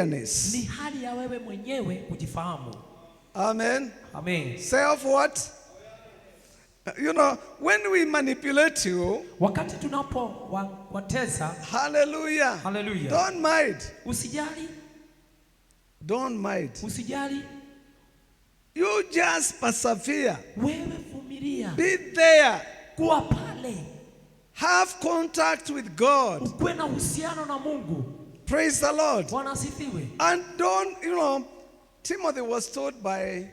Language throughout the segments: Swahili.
Awareness. Ni hali ya wewe mwenyewe kujifahamu. Amen. Amen. Self what? When we manipulate you, Wakati tunapo watesa, hallelujah. Hallelujah. Don't mind. Usijali, Don't mind. Usijali, You just persevere. Wewe vumilia, Be there. Kuwa pale, Have contact with God. Ukuwe na uhusiano na Mungu. Praise the Lord. Bwana asifiwe. And don't, Timothy was told by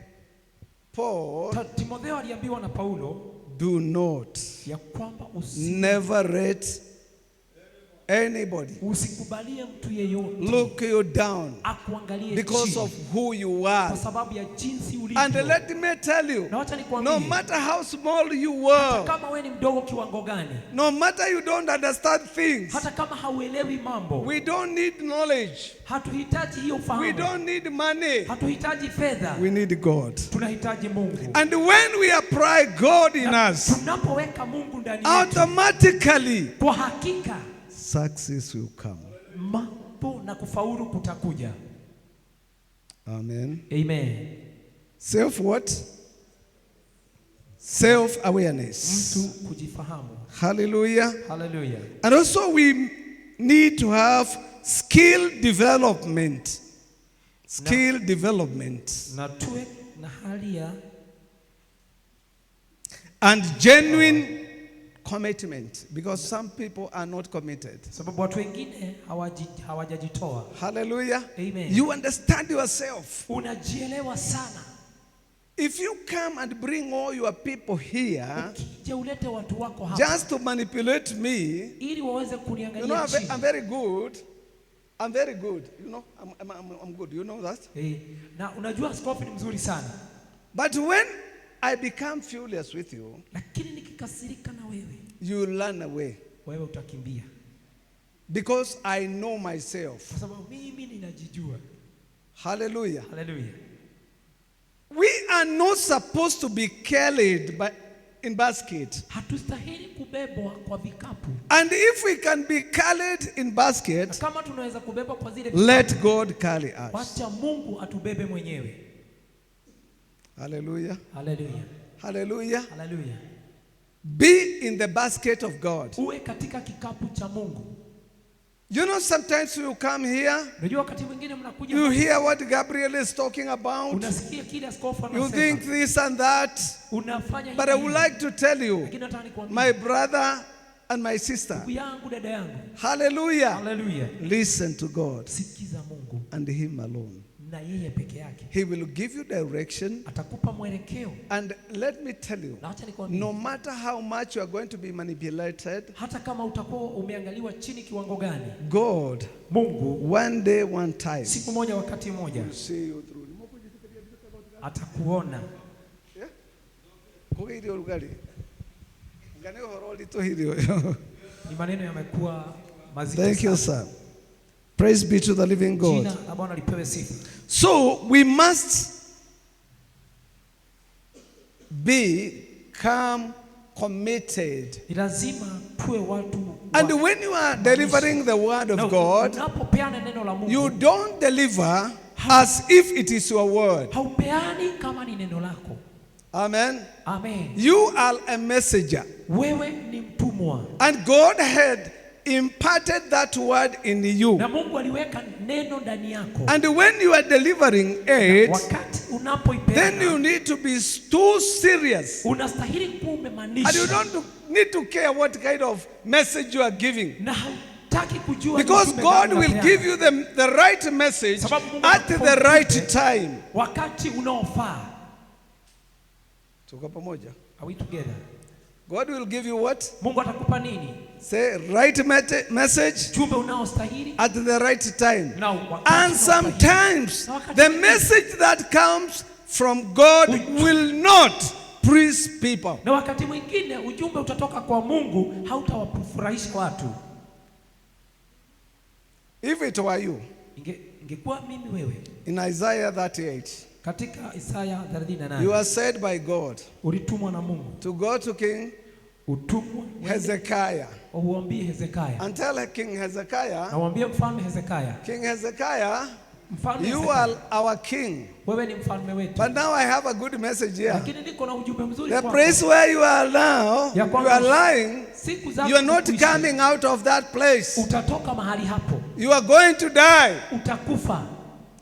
Paul, Timotheo aliambiwa na Paulo do not, ya kwamba usi, never let anybody usikubalie mtu yeyote look you down akuangalie because chini of who you kwa are. sababu ya jinsi ulivyo. And let me tell you, Na wacha nikwambie, no matter how small you were, kama wewe ni mdogo kiwango gani, no matter you don't understand things, hata kama hauelewi mambo, we don't need knowledge. Hatuhitaji hiyo We ufahamu, don't need money. Hatuhitaji fedha, We need God. Tunahitaji Mungu. And when we apply God in us, Tunapoweka Mungu ndani yetu, automatically kwa hakika success will come. Mambo na kufaulu kutakuja. Amen. Amen. Self what? Self awareness. Mtu kujifahamu. Hallelujah. Hallelujah. And also we need to have skill development. Skill development. Na tuwe na hali ya And genuine commitment, because some people are not committed. Sababu watu wengine hawajajitoa. Hallelujah. Amen. You understand yourself. Unajielewa sana. If you come and bring all your people here Ukija ulete watu wako hapa just to manipulate me, ili waweze kuniangalia chini. I'm very good. I'm very good. I'm good. You know that? Eh, na unajua askofu ni mzuri sana. But when I become furious with you, Lakini nikikasirika na wewe, you run away. Wewe utakimbia. Because I know myself. Kwa sababu mimi ninajijua. Hallelujah. Hallelujah. We are not supposed to be carried in basket. Hatustahili kubebwa kwa vikapu. And if we can be carried in basket, Na kama tunaweza kubebwa kwa zile let vikapu, God carry us. wacha Mungu atubebe mwenyewe. Hallelujah. Hallelujah. Hallelujah. Hallelujah. Be in the basket of God. Uwe katika kikapu cha Mungu. Sometimes you come here, Unajua wakati mwingine mnakuja you hapa, hear what Gabriel is talking about. Unasikia kile askofu You anasema. think this and that. Unafanya But I would hivi. like to tell you, Lakini nataka nikwambie, my brother and my sister, ndugu yangu, dada yangu. Hallelujah. Hallelujah. Listen to God Sikiza Mungu and Him alone. Na yeye peke yake. He will give you direction. Atakupa mwelekeo. And let me tell you, Na acha nikwambie, no matter how much you are going to be manipulated, hata kama utakuwa umeangaliwa chini kiwango gani, God, Mungu one day, one time, siku moja, wakati mmoja, will see you through. Atakuona. Yeah? Kugeithia ũrugarĩ. Nga nĩ ũhoro ũritũhire ũyũ. Ni maneno yamekuwa mazito Thank you, sana. sir. Praise be to the living God. Jina la Bwana lipewe sifa. So we must become committed. Ni lazima tuwe watu wa And when you are delivering the word Na of God, unapopeana neno la Mungu, you don't deliver as if it is your word. Haupeani kama ni neno lako. Amen. Amen. You are a messenger. Wewe ni mtumwa. And God had imparted that word in you. Na Mungu aliweka neno ndani yako. And when you are delivering it, Wakati unapoipeana, then you need to be too serious. Unastahili kuwa umemaanisha. And you don't need to care what kind of message you are giving. Na hautaki kujua Because ni ujumbe God gani will unapeana. give you the right message Sababu Mungu at the atakupa right ujumbe time. wakati unaofaa. Tuko pamoja? Are we together? God will give you what? Mungu atakupa nini? Say right message Ujumbe unaostahili at the right time. Na wakati And unaostahili. sometimes Na wakati the mwingine. Message that comes from God will not please people. Na wakati mwingine ujumbe utatoka kwa Mungu hautawafurahisha watu. If it were you, Ingekuwa mimi wewe, in Isaiah 38, katika Isaya 38, you are said by God ulitumwa na Mungu to go to King utumwe Hezekiah uambie Hezekiah and tell King Hezekiah, na uambie mfalme Hezekiah, King Hezekiah, Mfalme you Hezekia, are our king. wewe ni mfalme wetu, But now I have a good message here. lakini niko na ujumbe mzuri The kwako. place where you are now, Ya you kwamba are lying, Siku zako you are not zikwisha, coming out of that place. utatoka mahali hapo, You are going to die. utakufa.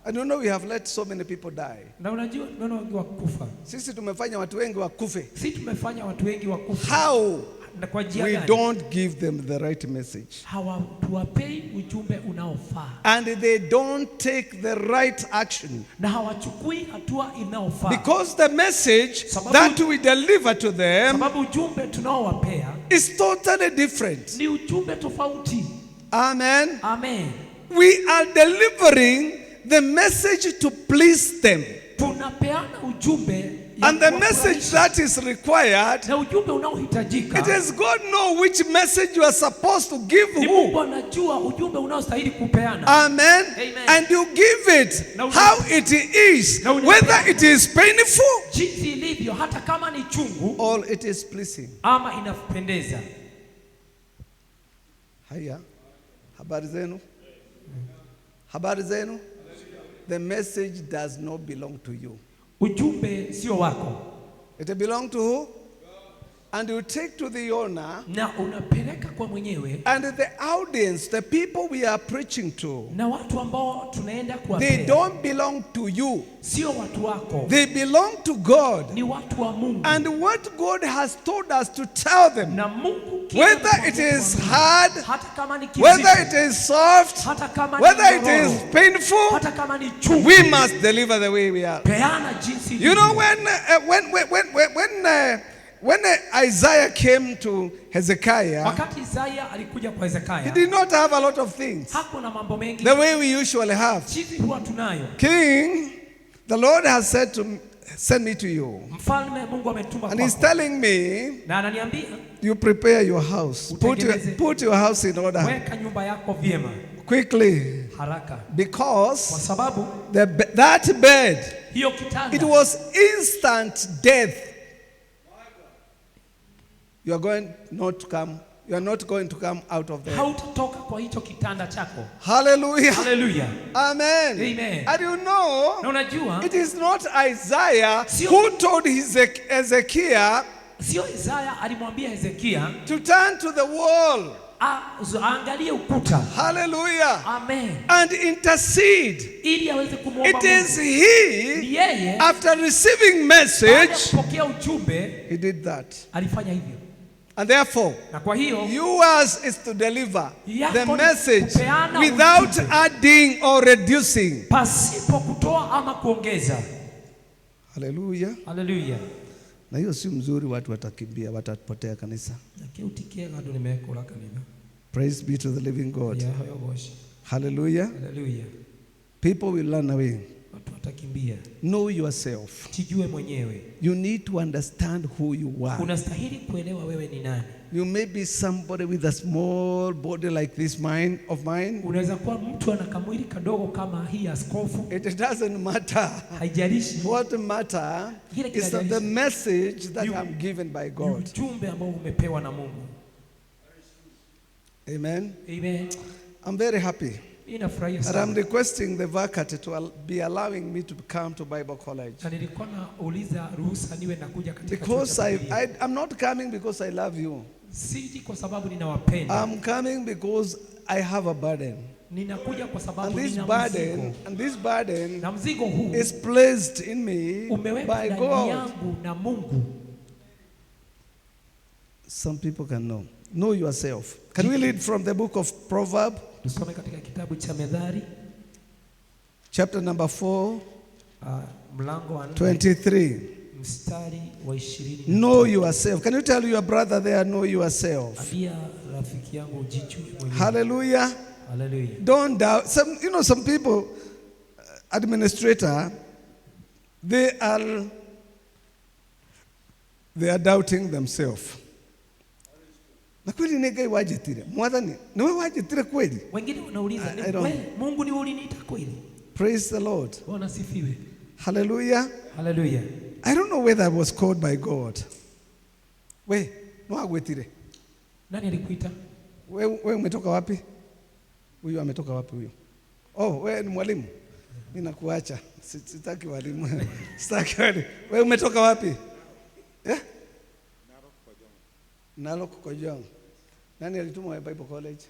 I don't know, we have let so many people die. Na unajua tumeona wengi wakufa, Sisi tumefanya watu wengi wakufe. si tumefanya watu wengi wakufa. How? Na kwa njia We gani? don't give them the right message. Hawatuwapei ujumbe unaofaa And they don't take the right action. na hawachukui hatua inayofaa, Because the message Sababu- that we deliver to them sababu ujumbe tunaowapea is totally different. ni ujumbe tofauti. Amen. Amen. We are delivering the message to please them. Tunapeana ujumbe ya And the message kuwafurahisha. that is required, Na ujumbe unaohitajika it is God know which message you are supposed to give ni who. Mungu anajua ujumbe unaostahili kupeana, Amen. Amen. And you give it how it is, Na una- whether it is painful jinsi ilivyo, hata kama ni chungu or it is pleasing. ama inapendeza. Haya, habari zenu? Habari zenu? The message does not belong to you. Ujumbe sio wako, It belongs to who? And you take to the owner na unapeleka kwa mwenyewe and the audience, the people we are preaching to. na watu ambao tunaenda They kuwapea don't belong to you. sio watu wako, They belong to God. ni watu wa Mungu. And what God has told us to tell them, Na Mungu kila whether it is tunachokuambia, hard, hata kama ni kizito, whether it is soft, hata kama ni whether it nyororo, is painful, hata kama ni chungu, we must deliver the way we are. peana jinsi You know, ilivyo. when Isaiah came to Hezekiah, Wakati Isaya alikuja kwa he Hezekia did not have a lot of things hakuwa na mambo mengi, the way we usually have. jinsi huwa tunayo. King, the Lord has said to send me to you, Mfalme Mungu ametuma and he's kwako telling me, na ananiambia you prepare your house, put your house in order weka nyumba yako vyema quickly, haraka, kwa because sababu that bed, hiyo it kitanda was instant death. You are going not to come. You are not going to come out of there. hautatoka kwa hicho kitanda chako. Hallelujah. Haleluya! Amen. Amen. And you know, Na unajua it is not Isaiah Sio- who told Hezekiah sio Isaya alimwambia Hezekia to turn to the wall. aangalie ukuta. Hallelujah. Amen, And intercede. ili aweze kumwomba It is Mungu. he, Ni yeye after receiving baada ya message, kupokea ujumbe he did that. alifanya hivyo, And therefore, na kwa hiyo yours is to deliver Yako the ni message kupeana without ujumbe. adding or reducing. pasipo kutoa ama kuongeza. Hallelujah. Haleluya. Na hiyo si mzuri, watu watakimbia, watapotea kanisa. Nakiutikia andu nimekura kanitha. Praise be to the living God. Yahoyo goci. Hallelujah. Haleluya. People will run away. Watu watakimbia. Know yourself. Jijue mwenyewe. You need to understand who you are. Unastahili kuelewa wewe ni nani. You may be somebody with a small body like this mine of mine. Unaweza kuwa mtu ana kamwili kadogo kama hii ya askofu, It doesn't matter. haijalishi. What matter Kile is that the kinajalisha. message that You- I'm given by Ni God. ujumbe ambao umepewa na Mungu. Amen. Amen. I'm very happy. Mimi nafurahia And I'm sana. requesting the vacancy to be allowing me to come to Bible college. Na nilikuwa nauliza ruhusa niwe nakuja katika chuo Because cha Biblia. I'm not coming because I love you. Siji kwa sababu ninawapenda. I'm coming because I have a burden. Ninakuja kwa And sababu this nina burden, mzigo. and this burden Na mzigo huu is placed in me umewekwa by ndani God. yangu na Mungu. Some people can know. Know yourself. Can we read from the book of Proverbs, Tusome katika kitabu cha Methali chapter number 4, mlango wa 4 23. mstari wa 20. Know yourself. Can you tell your brother there, know yourself? Ambia rafiki yangu ujijue mwenyewe. Hallelujah. Haleluya. Don't doubt. Some people, administrator, they are doubting themselves. Na kweli ni Ngai wajitire. Mwathani, niwe wajitire kweli? Wengine wanauliza I ni don't- wewe Mungu ni wewe uliniita kweli? Praise the Lord. Bwana sifiwe. Hallelujah. Haleluya. I don't know whether I was called by God. We, no agwetire. Nani alikuita? We umetoka wapi? Huyu ametoka wapi huyu? Oh, we ni mwalimu. Mimi nakuacha. Sitaki walimu. Sitaki walimu. Wewe umetoka wapi? Eh? Narok Kojong. Nani alituma wa Bible College?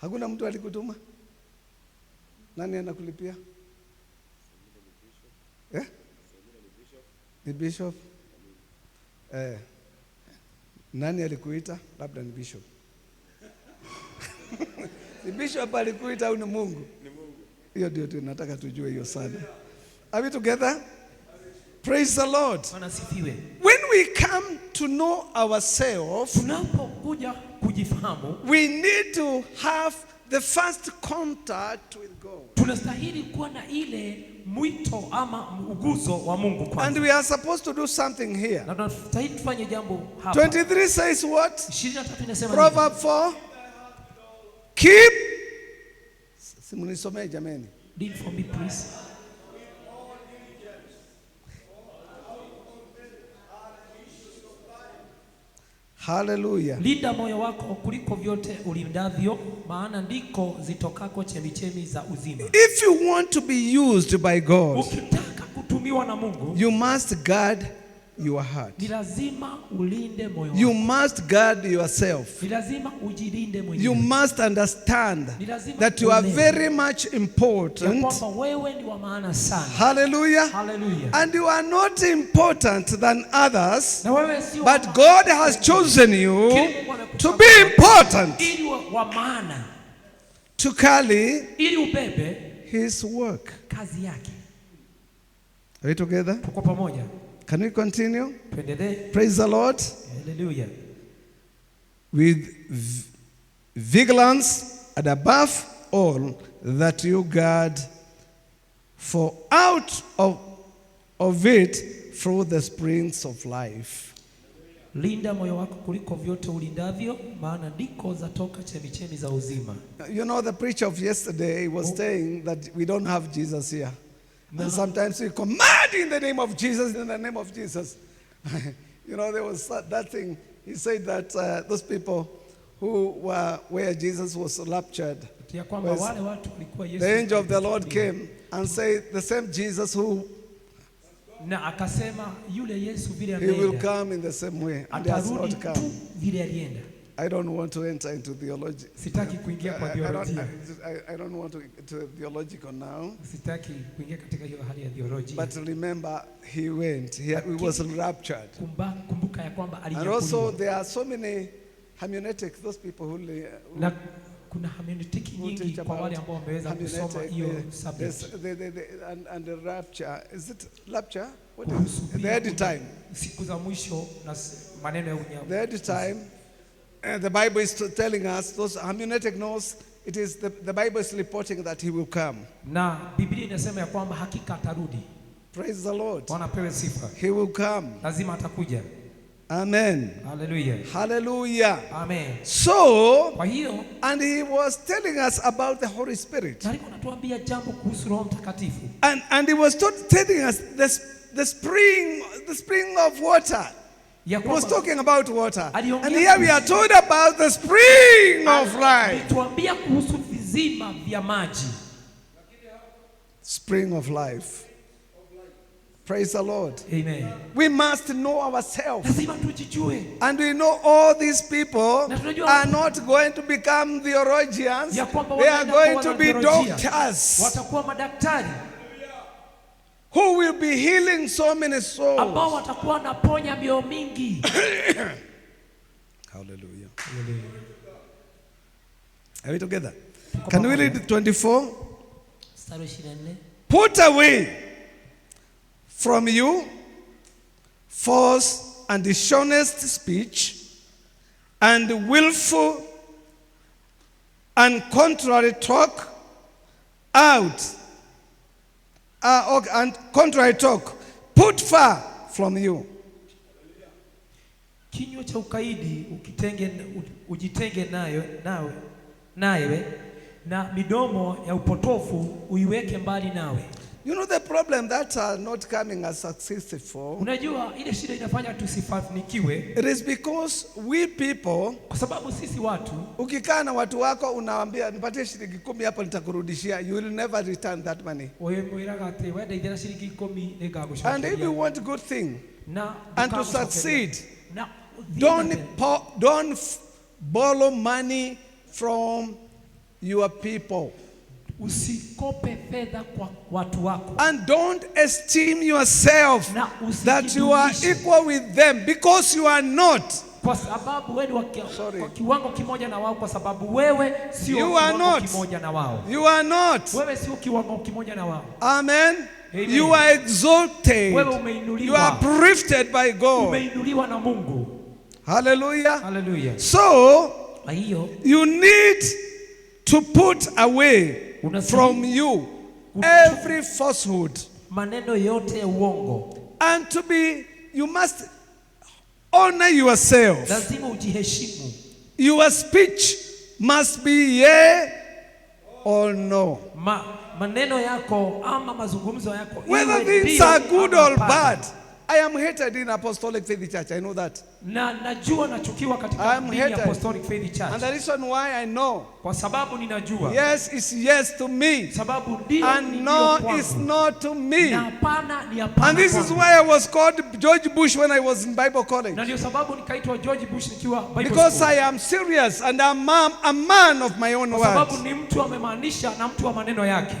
Hakuna mtu alikutuma? Nani anakulipia? Eh? Ni bishop. Eh. Nani alikuita? Labda ni bishop. Ni bishop alikuita au ni Mungu? Ni Mungu. Hiyo ndio tunataka tujue hiyo sana. Are we together? Praise the Lord. Bwana asifiwe. When we come to know ourselves, Tunapokuja kujifahamu, we need to have the first contact with God. Tunastahili kuwa na ile mwito ama uguzo wa Mungu And kwanza. we are supposed to do something here. Na tunastahili tufanye jambo hapa. 23 says what? 23 inasema nini? Proverb 4. Keep. Simunisomee jameni. Read for me, please. Hallelujah. Linda moyo wako kuliko vyote ulindavyo, maana ndiko zitokako chemichemi za uzima. If you want to be used by God, Ukitaka kutumiwa na Mungu, you must guard your heart. Ni lazima ulinde moyo You wako. Must guard yourself. Ni lazima ujilinde You mwenyewe. Must understand Ni lazima that you are uelewe very much ya important. kwamba wewe ni wa maana sana. Hallelujah. Hallelujah. And you are not important than others, Na wewe sio wa but maana, God has chosen you lakini Mungu amekuchagua to be important, ili wa maana, to carry ili ubebe His work. Kazi yake. Are we together? Tuko pamoja? Can we continue? Tuendelee. Praise the Lord. Hallelujah. With vigilance and above all that you guard, for out of it flow the springs of life. Linda moyo wako kuliko vyote ulindavyo, maana ndiko zatoka chemichemi za uzima. The preacher of yesterday was saying that we don't have Jesus here. And sometimes we command in the name of Jesus, in the name of Jesus. There was that thing. He said that those people who were where Jesus was raptured, Ya kwamba was wale watu walikuwa Yesu the angel of the Lord alipochukuliwa. came and said, the same Jesus who Na akasema yule Yesu vile he will ameenda come in the same way, and he has atarudi not come. Tu vile alienda. I don't want to enter into theology. Sitaki kuingia kwa I don't, theolojia. I don't want to theological now. Sitaki kuingia katika hiyo hali ya theolojia. But remember, he went. He was raptured. Kumbuka ya kwamba And also, alinyakuliwa. there are so many hermeneutics, those people who Na kuna hermeneutiki who nyingi teach kwa about wale ambao wameweza kusoma hermeneutic, hiyo subject. and the rapture. Is it rapture? What is Kuhusu it? The pia end kuna time. siku za mwisho na maneno ya unyakuo. The end time. The Bible is telling us, those hermeneutic knows, it is the Bible is reporting that he will come. Na Biblia inasema ya kwamba hakika atarudi. Praise the Lord. Bwana apewe sifa. He will come. Lazima atakuja. Amen. Hallelujah. Hallelujah. Amen. So, Kwa hiyo and he was telling us about the Holy Spirit. Na alikuwa anatuambia jambo kuhusu Roho Mtakatifu. And he was telling us the spring of water. Ya He was kwamba talking about water. Aliongea And here we are told about the spring of life. Alituambia kuhusu vizima vya maji. Spring of life. Praise the Lord. Amen. We must know ourselves. Lazima tujijue. And we know all these people Na tunajua are not going to become theologians. ya kwamba They are wanaenda going kuwa to be wanatheolojia. doctors Watakuwa madaktari who will be healing so many souls. Ambao watakuwa wanaponya mioyo mingi. Hallelujah. Hallelujah. Are we together? Tuko Can we pamoja. Read 24? Mstari wa 24. Put away from you false and dishonest speech and willful and contrary talk out. Okay, and contrary talk put far from you. Kinywa cha ukaidi ujitenge nayo nawe nawe na midomo ya upotofu uiweke mbali nawe. You know the problem that are not coming as successful, Unajua ile shida inafanya tusifanikiwe it is because we people, kwa sababu sisi watu, ukikaa na watu wako unawaambia nipatie shilingi 10 hapo nitakurudishia, you will never return that money. Wĩmwĩraga atĩ wendeithia na ciringi ikũmi And if you nĩngagũcokeria want good thing na and to ndũkagũcokeria. succeed, Na ũthiĩ na mbere. don't borrow money from your people. Usikope fedha kwa watu wako And don't esteem yourself na that you are usijidunishe equal with them, because you are not. kwa sababu wewe ni wa Sorry. kwa kiwango kimoja na wao, kwa sababu wewe sio You are kiwango not. kimoja na wao. You are not. Wewe sio kiwango kimoja na wao. Amen. Amen. You are exalted. Wewe You are umeinuliwa, uplifted by God. umeinuliwa na Mungu. Hallelujah. Haleluya! So Kwa hiyo you need to put away Unastahili from you every falsehood. maneno yote ya uongo, And to be, you must honor yourself. lazima ujiheshimu. Your speech must be yea or no. Maneno yako ama mazungumzo yako Whether iwe things ndio are good ama or hapana. bad. I am hated in Apostolic Faith Church. I know that. Na najua nachukiwa I katika am dini ya hated. Apostolic Faith And Church the reason why I know, kwa sababu ninajua, yes is yes to me, sababu ndio and ni no ndio is kwangu no to me. na hapana ni hapana And this is kwangu. why I was called George Bush when I was in Bible Na college. ndio sababu nikaitwa George Bush nikiwa Bible Because school. I am serious and I'm a man of my own Kwa sababu words. ni mtu amemaanisha na mtu wa maneno yake.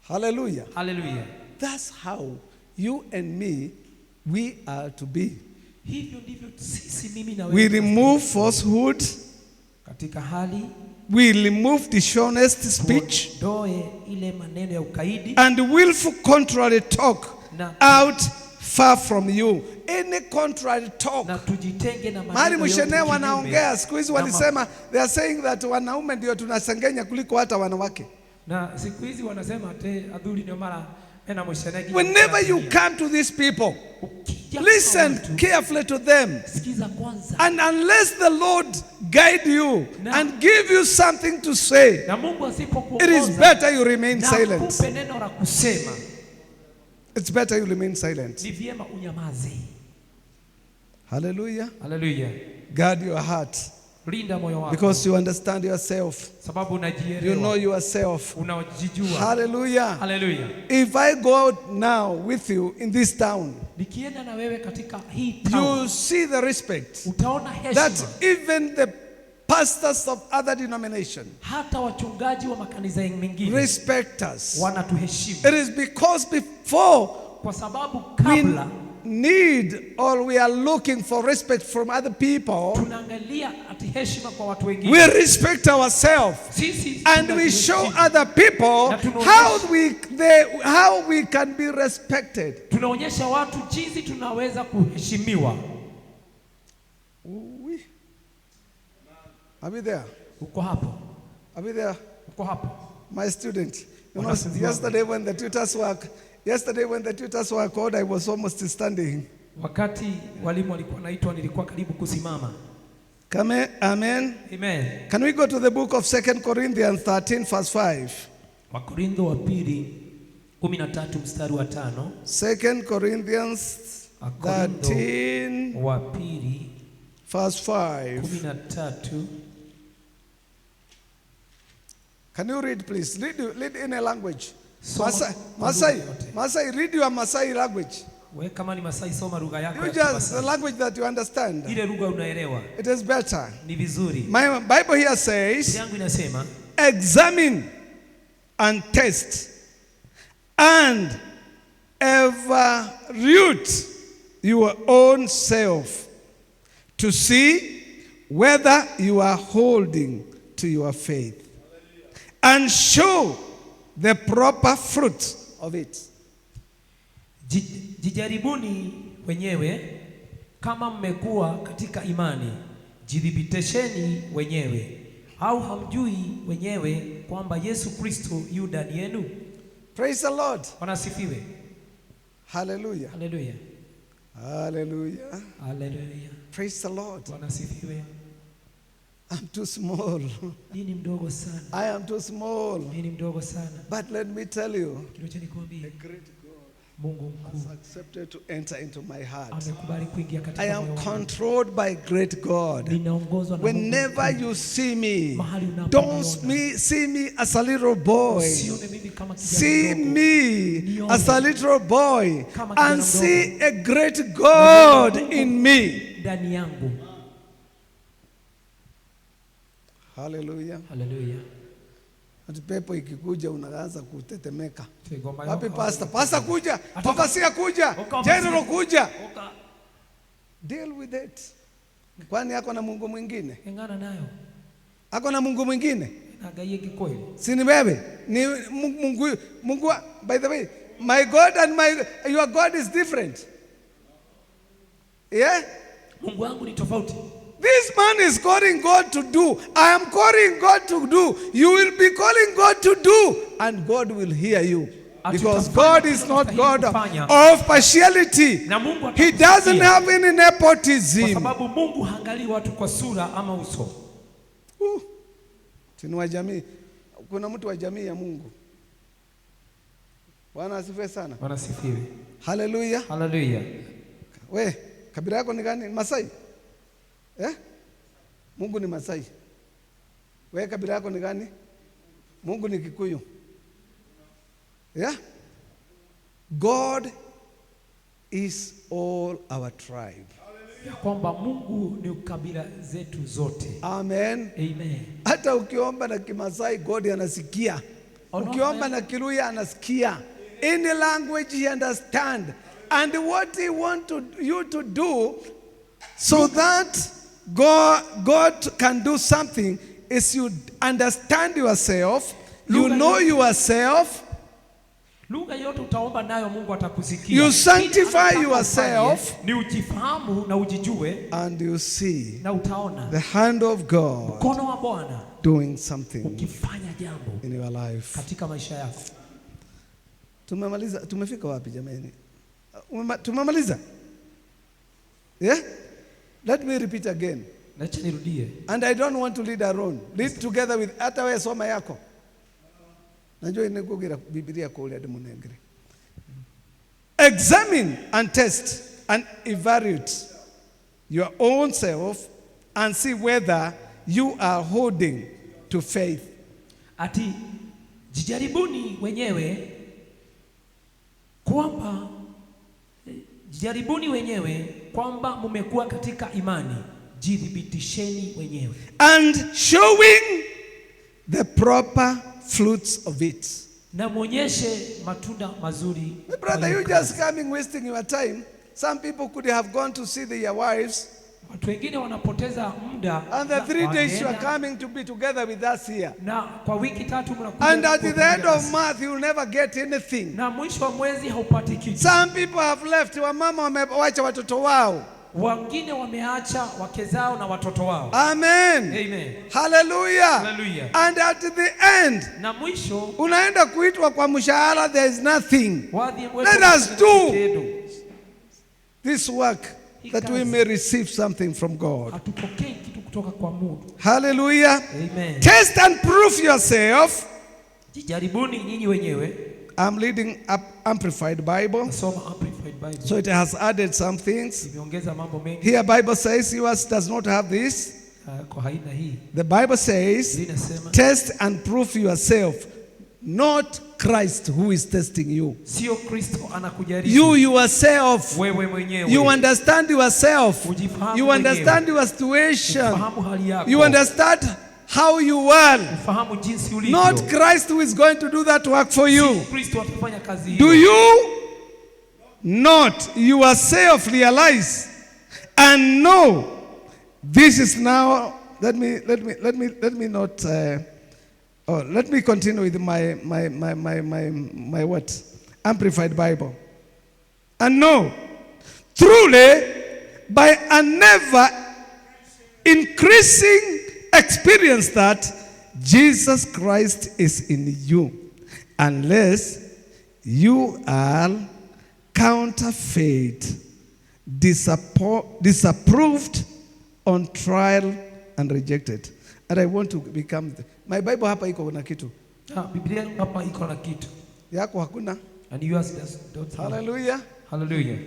Hallelujah. Haleluya! That's how you and me, we are to be. Hivyo ndivyo sisi, mimi na We wewe, remove falsehood, katika hali we remove dishonest speech, tuondoe ile maneno ya ukaidi and willful contrary talk Na- out far from you. Any contrary talk. na tujitenge na Mahali maneno yote mshene kinyume wanaongea siku hizi na walisema, they are saying that wanaume ndio tunasengenya kuliko hata wanawake. Na siku hizi wanasema te athuri ndio mara mena mucene nginya Whenever you gũkĩra come to these people, atumia. Ukija kwa listen watu, carefully to them. sikiza kwanza, And unless the Lord guide you Na- and give you something to say, na Mungu it is asipokuongoza better you remain na silent. akupe neno la kusema, It's better you remain silent. ni vyema unyamaze. Hallelujah. Haleluya! Guard your heart Linda moyo wako because you understand yourself. sababu You know unajielewa, yourself. unajijua. Hallelujah. Haleluya! If I go out now with you in this town, Nikienda na wewe katika hii town, you see the respect utaona that heshima even the pastors of other denomination hata wachungaji wa makanisa mengine respect us. wanatuheshimu It is because before kwa sababu we kabla need or we are looking for respect from other people, tunaangalia ati heshima kwa watu wengine. we respect ourselves Sisi and we show tunajiheshimu. other people how we can be respected. Tunaonyesha watu jinsi tunaweza kuheshimiwa. Ooh-wee. Are we there? Uko hapo, Are we there? Uko hapo. My student. Wanafunzi wangu. Yesterday when the tutors were called, I was almost standing. Wakati walimu walikuwa naitwa, nilikuwa karibu kusimama. Come, amen. Amen. Can we go to the book of 2 Corinthians 13, verse 5? Wakorintho wa pili 13 mstari wa 5. 2 Corinthians Wakorintho 13, wa pili verse 5. 13. Can you read, please? Read in a language. Soma Masai, kwa Masai, lugha yote. Masai, read your Masai language. We kama ni Masai soma lugha yako You ya just the Kimasai. Language that you understand. Ile lugha unaelewa It is better. ni vizuri. My Bible here says, Biblia yangu inasema, examine and test and evaluate your own self to see whether you are holding to your faith and show the proper fruit of it. Jijaribuni wenyewe kama mmekuwa katika imani, jithibitisheni wenyewe. Au hamjui wenyewe kwamba Yesu Kristo yu ndani yenu? Praise the Lord. Bwana asifiwe. Hallelujah. Haleluya, Hallelujah. haleluya. Praise the Lord. Bwana asifiwe. I'm too small. Mimi ni mdogo sana. I am too small. Mimi ni mdogo sana. But let me tell you, Lakini acha nikwambie, a great God Mungu mkuu has accepted to enter into my heart. amekubali kuingia katika I moyo am wangu. controlled by great God. Ninaongozwa na Mungu Whenever mkuu. you see me, Mahali unaponiona. don't see me as a little boy. Usione mimi kama kijana See mdogo. me Nione as a little boy kama kijana and mdogo. see a great God in me. Ndani yangu. Hallelujah. Haleluya. Ati pepo ikikuja unaanza kutetemeka. Tegoma Wapi yoko. pastor? Pastor kuja, Atoka. overseer kuja, Oka general overseer. kuja. Oka. Deal with it. Kwani ako na Mungu mwingine? Engana nayo. Ako na Mungu mwingine? Nagaie kikweli. Si ni wewe? Ni Mungu, Mungu, by the way, my God and my your God is different. Yeah? Mungu wangu ni tofauti. This man is calling God to do. I am calling God to do. You will be calling God to do, and God will hear you. Because God is not God of partiality. Na Mungu He doesn't atakusikia. Have any Kwa nepotism. Sababu Mungu haangalii watu kwa sura ama uso. Tini wa jamii. Kuna mtu wa jamii ya Mungu. Bwana asifiwe sana. Bwana asifiwe. Hallelujah. Haleluya. We, kabila yako ni gani? Masai? Eh? Mungu ni Masai. We, kabila yako ni gani? Mungu ni Kikuyu. Yeah? God is all our tribe. Ya kwamba Mungu ni kabila zetu zote. Amen. Amen. Hata ukiomba na Kimasai, God anasikia. Ukiomba na Kiluya anasikia. Any language he understand. And what he want you to do so that God can do something is you understand yourself, you Lugha know yote. Yourself, Lugha yote utaomba nayo Mungu atakusikia. You sanctify Kile anataka yourself. ufanye ni ujifahamu na ujijue and you see na utaona the hand of God mkono wa Bwana doing something ukifanya jambo in your life. Katika maisha yako. Tumemaliza, tumefika wapi jamani? Tumemaliza? Yeah? Let me repeat again. Nacha nirudie. And I don't want to lead alone. Lead together with, hata wewe soma yako. Najua inekugira Biblia kwa ule munengere. Examine and test and evaluate your own self and see whether you are holding to faith. Ati jijaribuni wenyewe kwamba jijaribuni wenyewe kwamba mumekuwa katika imani, jithibitisheni wenyewe. And showing the proper fruits of it. Na muonyeshe matunda mazuri. My brother, you just coming wasting your time. Some people could have gone to see their wives. Watu wengine wanapoteza muda And the 3 days you are wangeenda, coming to be together with us here. Na kwa wiki tatu mnakuja And at kuwa the end pamoja of nasi. Month, you will never get anything. Na mwisho wa mwezi haupati kitu. Some people have left. Wamama wamewacha watoto wao. Wengine wameacha wake zao na watoto wao. Amen. Amen. Hallelujah. Hallelujah. And at the end, Na mwisho unaenda kuitwa kwa mshahara, there is nothing. wadhi Let us do kitendo. this work that we may receive something from God. Hatupokei kitu kutoka kwa Mungu. Hallelujah. Amen. Test and prove yourself. Jijaribuni nyinyi wenyewe. I'm reading up Amplified Bible, Nasoma Amplified Bible. So it has added some things. Imeongeza mambo mengi. Here, Bible says yours does not have this. Kwa haina hii. The Bible says, Biblia inasema test and prove yourself, not Christ who is testing you. Sio Kristo anakujaribu. You yourself, Wewe mwenyewe. You understand yourself. Ujifahamu You understand your situation. Ufahamu hali yako. You understand how you are. Ufahamu jinsi ulivyo. Not Christ who is going to do that work for you. Si Kristo atafanya kazi hiyo. Do you not yourself realize and know this is now? Let me not. Oh, let me continue with my what? Amplified Bible. And know, truly, by a never increasing experience that Jesus Christ is in you, unless you are counterfeit, disapproved, on trial, and rejected. And I want to become my Bible hapa iko na kitu. Ah, Biblia yangu hapa iko na kitu. Yako hakuna. And yours does don't have. Hallelujah. Hallelujah.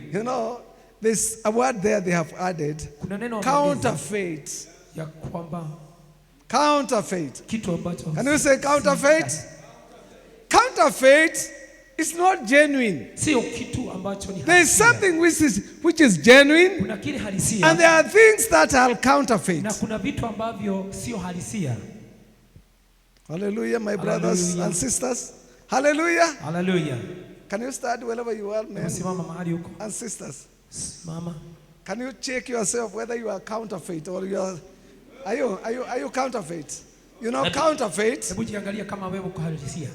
There's a word there they have added. Kuna neno wameongeza Counterfeit. ya kwamba Counterfeit. kitu ambacho Can you say counterfeit? Counterfeit is not genuine. sio kitu ambacho ni There is halisia. something which is genuine, Kuna kile halisia and there are things that are counterfeit. na kuna vitu ambavyo sio halisia. Hallelujah, my brothers Hallelujah. and sisters. Hallelujah. Hallelujah. Can you start wherever you are, men Simama mahali huko. And sisters? Simama. Can you check yourself whether you are counterfeit or you are are you counterfeit? Counterfeit, Hebu jiangalia kama wewe uko halisia.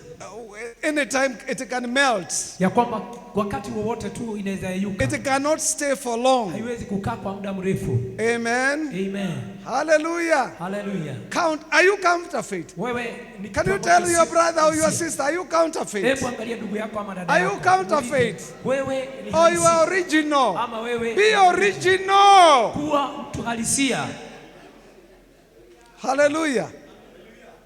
Anytime it can melt. Ya kwamba wakati wowote tu inaweza yeyuka. It cannot stay for long. Haiwezi kukaa kwa muda mrefu. Amen. Amen. Hallelujah. Hallelujah. Count. Are you counterfeit? Wewe ni Can kitu you tell ambacho your si brother or your halisia. sister, are you counterfeit? Hebu angalia ndugu yako ama dada Are you yako. Counterfeit? Wewe ni Or you halisia. are original? Ama wewe Be original. kuwa mtu halisia. Hallelujah.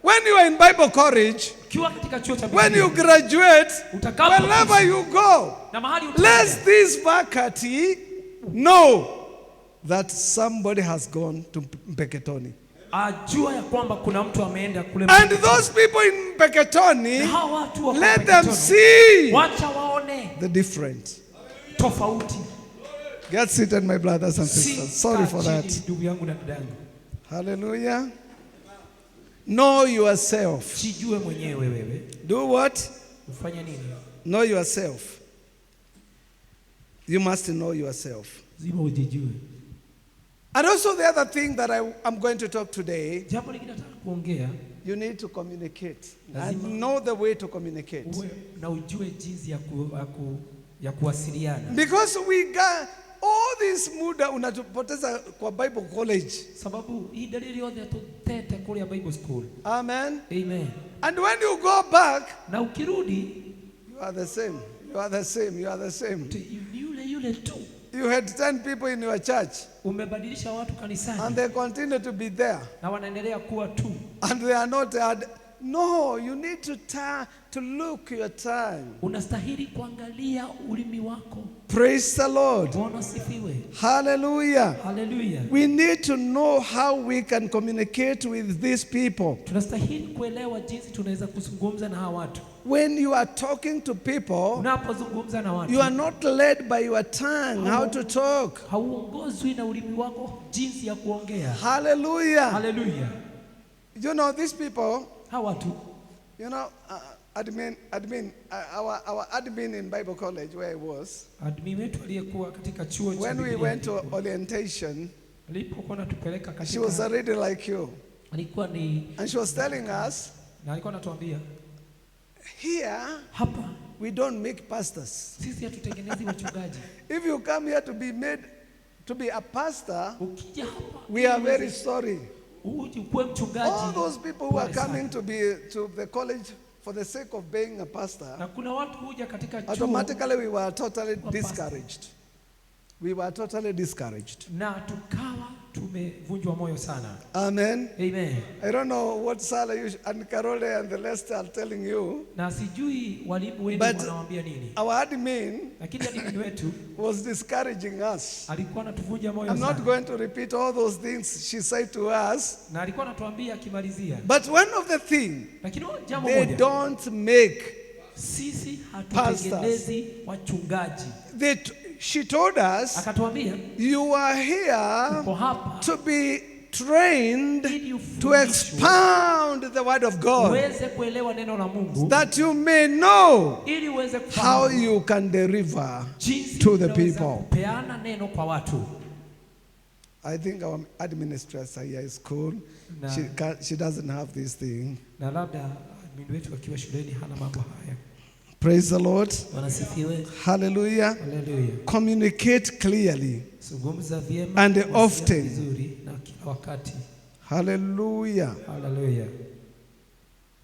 When you are in Bible college, Ukiwa katika chuo cha when you Biblia, graduate, Utakapo- wherever you go, na mahali utaenda, let this faculty know that somebody has gone to Mpeketoni. Ajua ya kwamba kuna mtu ameenda kule. And those people in Mpeketoni, Na hawa watu wa let them Mpeketoni, see wacha waone the difference. Tofauti. Get seated, my brothers and Si sisters. Sorry kaa for chini, that. ndugu yangu na dada yangu. Hallelujah. Know yourself. Jijue mwenyewe wewe. Do what? Ufanye nini? Know yourself. You must know yourself. Lazima ujijue. And also, the other thing that I am going to talk today, Jambo lingine nataka kuongea, you need to communicate and Lazima. Know the way to communicate. Uwe na ujue jinsi ya kuwasiliana. Because we got all this muda unatupoteza kwa Bible college. Sababu hii dalili yote tutete kule Bible school. Amen. Amen. And when you go back, Na ukirudi you are the same. You are the same. You are the same. Ni yule yule tu. You had 10 people in your church Umebadilisha watu kanisani and they continue to be there. Na wanaendelea kuwa tu. And they are not. No, you need to look your time. Unastahili kuangalia ulimi wako. Praise the Lord. Bwana asifiwe. Hallelujah. Haleluya. We need to know how we can communicate with these people. Tunastahili kuelewa jinsi tunaweza kuzungumza na hawa watu. When you are talking to people, Unapozungumza na watu, you are not led by your tongue how to talk. Hauongozwi na ulimi wako jinsi ya kuongea. Hallelujah. Haleluya. These people, Hawa watu, our admin in Bible college where I was, admin wetu aliyekuwa katika chuo cha when we Biblia went to orientation, alipokuwa anatupeleka she was katika already like you. Alikuwa ni And she was telling us, na alikuwa anatuambia here, hapa we don't make pastors. Sisi hatutengenezi wachungaji. If you come here to be made to be a pastor, Ukija hapa we are very sorry. Uje ukuwe mchungaji. All those people who are Pole sana. Coming to the college for the sake of being a pastor, Na kuna watu huja katika chuo automatically we were totally kuwa pastor. discouraged. We were totally discouraged. Na tukawa tumevunjwa moyo sana. Amen. Amen. I don't know what Sala you and Carole and the rest are telling you. Na sijui walimu wenu But wanawaambia nini. our admin Lakini admin wetu was discouraging us. Alikuwa anatuvunja moyo I'm not sana. going to repeat all those things she said to us. Na alikuwa anatuambia akimalizia. But one of the things, Lakini jambo they moja. Don't make Sisi pastors. hatutengenezi wachungaji. She told us, Akatuambia you are here uko hapa to be trained ili to ufundishwe expound the word of God, uweze kuelewa neno la Mungu that you may know ili uweze how kufahamu you can deliver jinsi to the unaweza people. Kupeana neno kwa watu. I think our administrator here is cool. Na- She doesn't have this thing. Na labda admin wetu akiwa shuleni hana mambo haya. Praise the Lord. Bwana asifiwe. Hallelujah. Haleluya. Communicate clearly Zungumza vyema and wasiliana often. Vizuri na kila wakati. Hallelujah. Haleluya.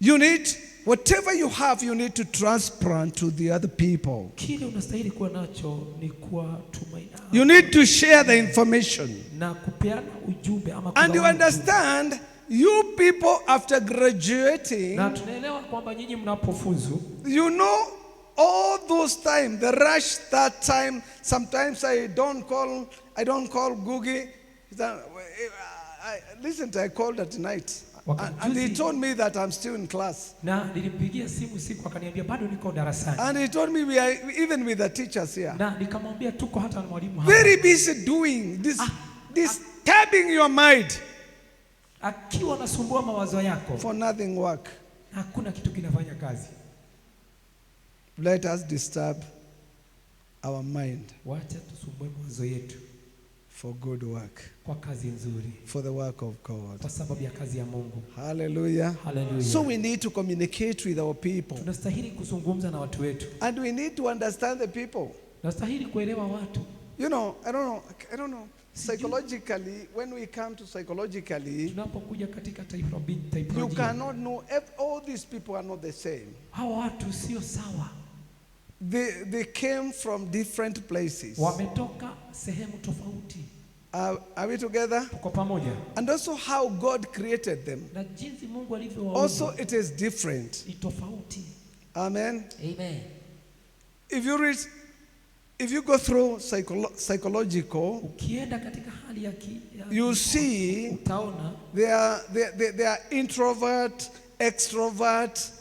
You need, whatever you have, you need to transplant to the other people. Kile unastahili kuwa nacho ni kuwa tumaini You need to share the information. Na kupeana ujumbe ama And you kugawana ujumbe. Understand you people, after graduating, Na tunaelewa kwamba nyinyi mnapofuzu, you know, all those time, the rush that time, sometimes I don't call Gugi. Listen, I called at night. And he told me that I'm still in class. Na nilimpigia simu siku akaniambia bado niko darasani, And he told me we are even with the teachers here. Na nikamwambia tuko hata na mwalimu hapa, Very busy doing this, disturbing your mind akiwa anasumbua mawazo yako for nothing work. Na hakuna kitu kinafanya kazi. Let us disturb our mind Wacha tusumbue mawazo yetu for good work, kwa kazi nzuri, for the work of God. Kwa sababu ya kazi ya Mungu. Hallelujah. Haleluya. So we need to communicate with our people. Tunastahili kuzungumza na watu wetu, And we need to understand the people. Tunastahili kuelewa watu. I don't know. Psychologically, when we come to psychologically, Tunapokuja katika you typology, cannot know if all these people are not the same. Hawa watu sio sawa, They came from different places. Wametoka sehemu tofauti. Are we together? Tuko pamoja? And also how God created them. Na jinsi Mungu alivyowaumba Also, it is different. Ni tofauti. Amen. Amen. If you read, if you go through psychological, Ukienda katika hali ya you see utaona they are introvert, extrovert,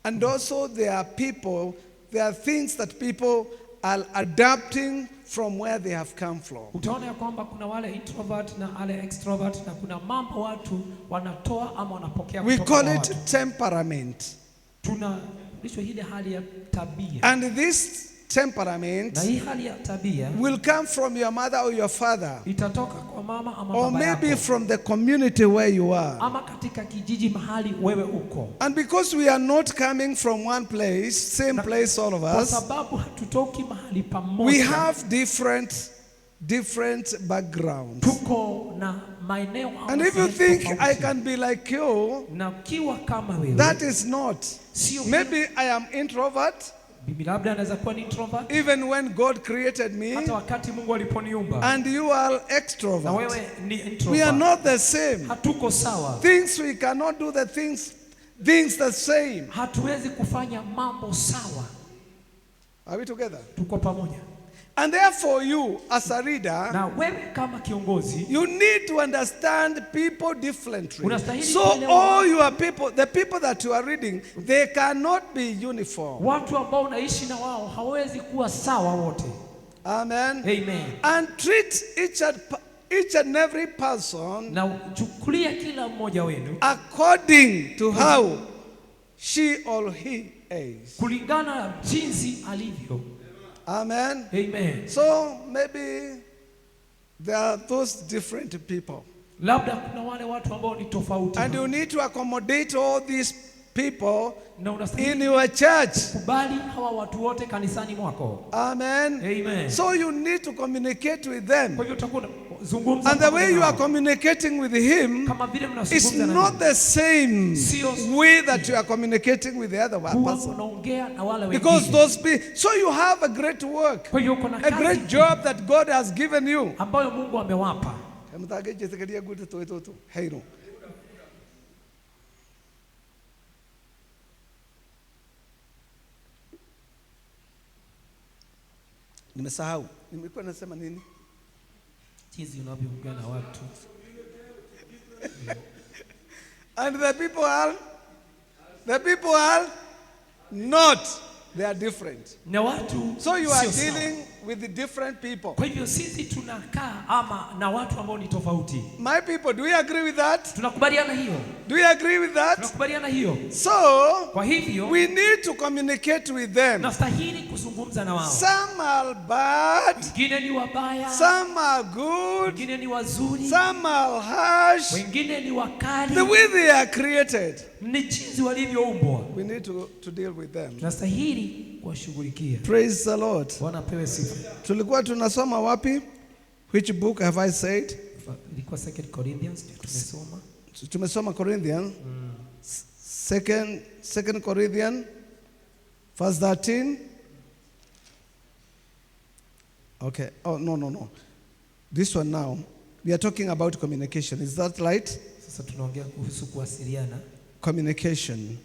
and also there are people, there are things that people are adapting from where they have come from. Utaona ya kwamba kuna wale introvert na wale extrovert na kuna mambo watu wanatoa ama wanapokea We kutoka call kwa it watu. Temperament. Tunalishwa ile hali ya tabia, And this temperament na hii hali ya tabia will come from your mother or your father, itatoka kwa mama ama or baba maybe yako, from the community where you are. Ama katika kijiji mahali wewe uko. And because we are not coming from one place, same place, all of Kwa us, sababu hatutoki mahali we pamoja, have different backgrounds. Tuko na maeneo ama And if you sehemu think I tofauti. can be like you, Na ukiwa kama wewe, that is not. Sio. Maybe I am introvert, Mimi labda naweza kuwa ni introvert even when God created me, hata wakati Mungu aliponiumba, and you are na extrovert. Wewe ni We are introvert. not the same. Hatuko sawa, Things we cannot do the things the same. Hatuwezi kufanya mambo sawa. Are we together? Tuko pamoja? And therefore, you, as a leader, Na wewe kama kiongozi, you need to understand people differently. Unastahili So kuelewa all your people, the people that you are reading, they cannot be uniform. Watu ambao unaishi na wao hawawezi kuwa sawa wote. Amen. Amen. And treat each and every person Na uchukulie kila mmoja wenu according to how she or he is. Kulingana na jinsi alivyo. Amen. Amen. So maybe there are those different people. Labda kuna wale watu ambao ni tofauti. And you need to accommodate all these people Na unastahili in your church. Kubali hawa watu wote kanisani mwako. Amen. Amen. So you need to communicate with them. Kwa hivyo utakuwa unazungumza And the way you nao. Are communicating with him Kama vile is mnazungumza na not the same Sio- way that you are communicating with the other one huwa person. unaongea na wale Because wengine. those people, so you have a great work, Kwa hiyo uko na a kazi great job that God has given you. Ambayo Mungu amewapa. Kamutagejitegeria gute toetoto. Heiro. Nimesahau. Nimekuwa nasema nini? Jinsi unavyoongea na watu. And the people are not, they are different. Na watu So you are sio sawa. Dealing with the different people. Kwa hivyo sisi tunakaa ama na watu ambao ni tofauti. My people, do we agree with that? Tunakubaliana hiyo? Do we agree with that? Tunakubaliana hiyo? So Kwa hivyo we need to communicate with them. Tunastahili kuzungumza na wao. Some are bad, Wengine ni wabaya, some are good, wengine ni wazuri, some are harsh. Wengine ni wakali. The way they are created, Ni jinsi walivyoumbwa. We need to deal with them. Tunastahili kuwashughulikia. Praise the Lord. Bwana apewe sifa. Tulikuwa tunasoma wapi? Which book have I said? Ilikuwa Second Corinthians ndio tumesoma. Tumesoma Corinthian. Second Corinthian, verse 13. Okay. Oh, no, no, no. This one now. We are talking about communication. Is that right? Sasa Sasa tunaongea kuhusu kuwasiliana. Communication.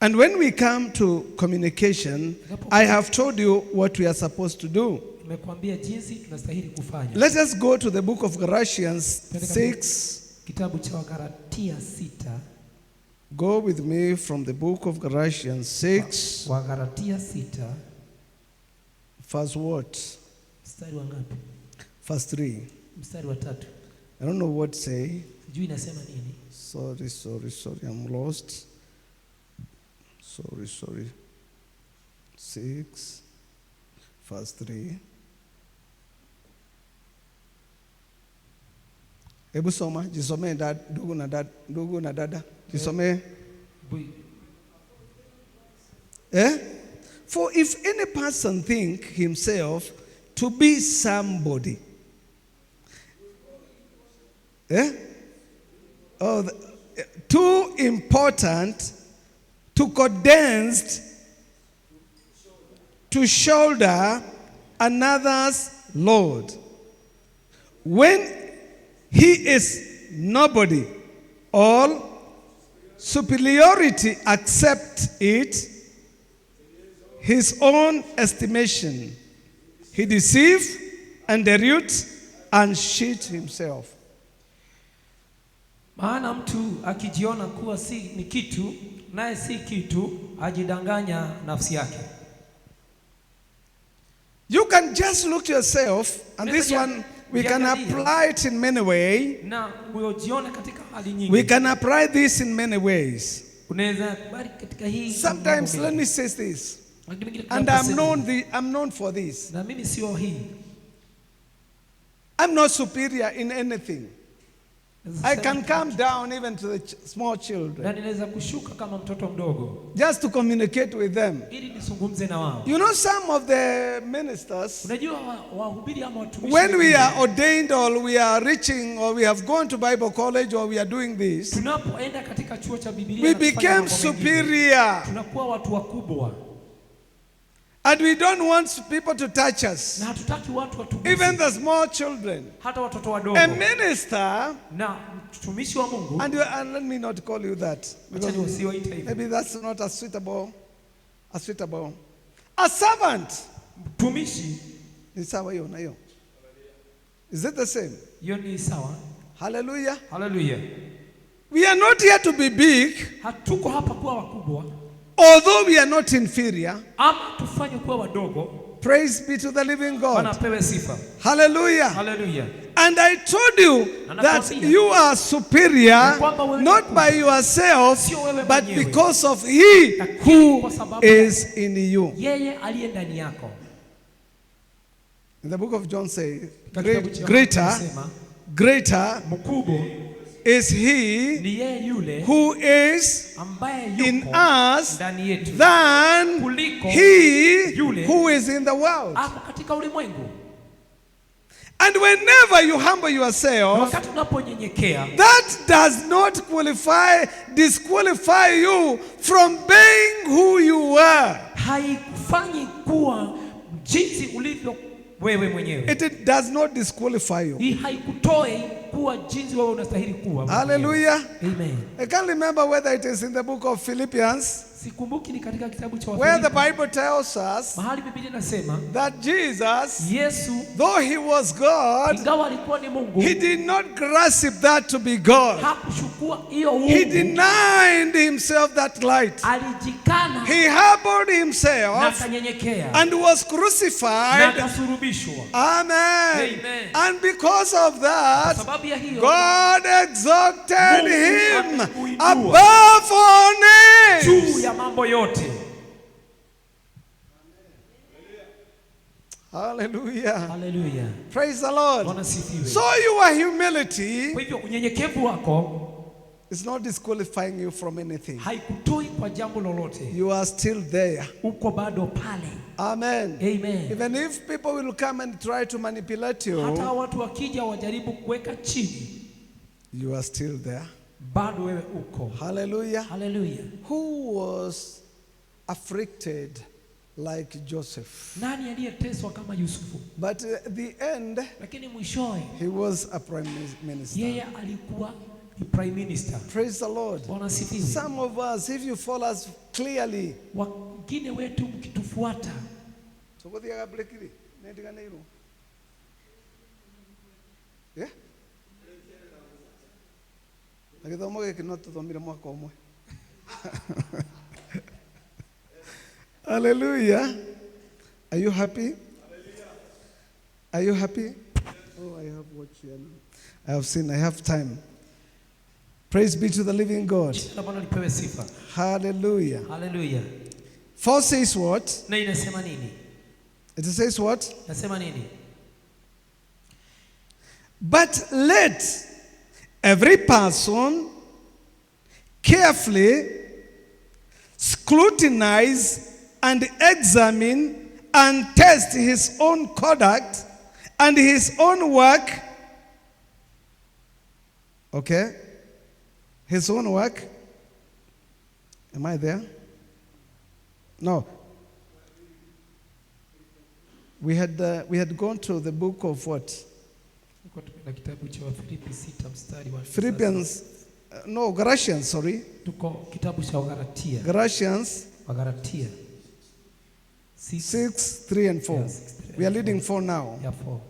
And when we come to communication, I have told you what we are supposed to do. Nimekuambia jinsi tunastahili kufanya. Let us go to the book of Galatians 6. Kitabu cha Wagalatia 6. Go with me from the book of Galatians 6, Wagalatia 6 verse what? Mstari wa ngapi? Verse 3. Mstari wa 3. I don't know what say. Sijui inasema nini. Sorry, sorry, sorry. I'm lost. Sorry, sorry. 6, verse 3. Hebu soma, jisomee ndugu na dada. Jisomee. Eh? For if any person think himself to be somebody, eh? Oh, too important to condensed to shoulder another's load, when he is nobody, all superiority accept it, his own estimation. He deceive and delude and cheat himself. Maana mtu akijiona kuwa si ni kitu, naye si kitu, ajidanganya nafsi yake. You can just look yourself, and this one we can apply it in many ways. Na ujione katika hali nyingi. We can apply this in many ways. Unaweza kubali katika hii. Sometimes, let me say this, and I'm known for this. Na mimi sio hii. I'm not superior in anything. I can come down even to the small children. Na ninaweza kushuka kama mtoto mdogo. Just to communicate with them. Ili nizungumze na wao. You know, some of the ministers, Unajua wahubiri ama watumishi, when we are ordained or we are reaching or we have gone to Bible college or we are doing this, tunapoenda katika chuo cha Biblia, we became superior. Tunakuwa watu wakubwa. And we don't want people to touch us. Na hatutaki watu watuguse. Even the small children. Hata watoto wadogo. A minister, Na mtumishi wa Mungu. And let me not call you that. Because maybe that's not a suitable. A servant. Mtumishi. Ni sawa hiyo na hiyo. Is it the same? Hiyo ni sawa. Hallelujah. Hallelujah. We are not here to be big. Hatuko hapa kuwa wakubwa. Although we are not inferior. Ama tufanye kuwa wadogo. Praise be to the living God. Bwana apewe sifa. Hallelujah. Hallelujah. And I told you that you are superior not by yourself, but because of he who is in you. Yeye aliye ndani yako. In the book of John says, greater is he who is in us than he who is in the world. And whenever you humble yourself, that does not disqualify you from being who you are. It does not disqualify you. Hallelujah. Amen. I can't remember whether it is in the book of Philippians, where the Bible tells us that Jesus, though he was God, he did not grasp that to be God. He denied himself that light. He humbled himself and was crucified. Amen. Amen. And because of that, God exalted him above all names. Hallelujah. Hallelujah. Praise the Lord. So your humility is not disqualifying you from anything. You are still there. Amen. Amen. Even if people will come and try to manipulate you, you are still there. Hallelujah. Hallelujah. Who was afflicted like Joseph? Nani aliyeteswa kama Yusufu? But at the end, lakini mwishowe, he was a prime minister. Yeye alikuwa Ni prime minister. Praise the Lord. Bwana asifiwe. Some of us, if you follow us clearly, Wengine wetu mkitufuata, tũgũthiaga break rĩ, nĩndiganĩirwo. Yeah? Na gĩthomo gĩkĩ no tũthomire mwaka ũmwe. Hallelujah. Are you happy? Are you happy? Oh, I have watch here now. I have seen, I have time. Praise be to the living God. Jina la Bwana lipewe sifa. Hallelujah. Haleluya. 4 says what? Na inasema nini? It says what? Nasema nini? But let every person carefully scrutinize and examine and test his own conduct and his own work. Okay? His own work. Am I there? No. We had gone to the book of what? Tulikuwa tumeenda kitabu cha Wafilipi 6 mstari wa Philippians, no, Galatians, sorry. Tuko kitabu cha Wagalatia. Galatians Wagalatia 6 6, 3 and 4. Yeah, 6, 3 We are and leading 4 now. Ya 4.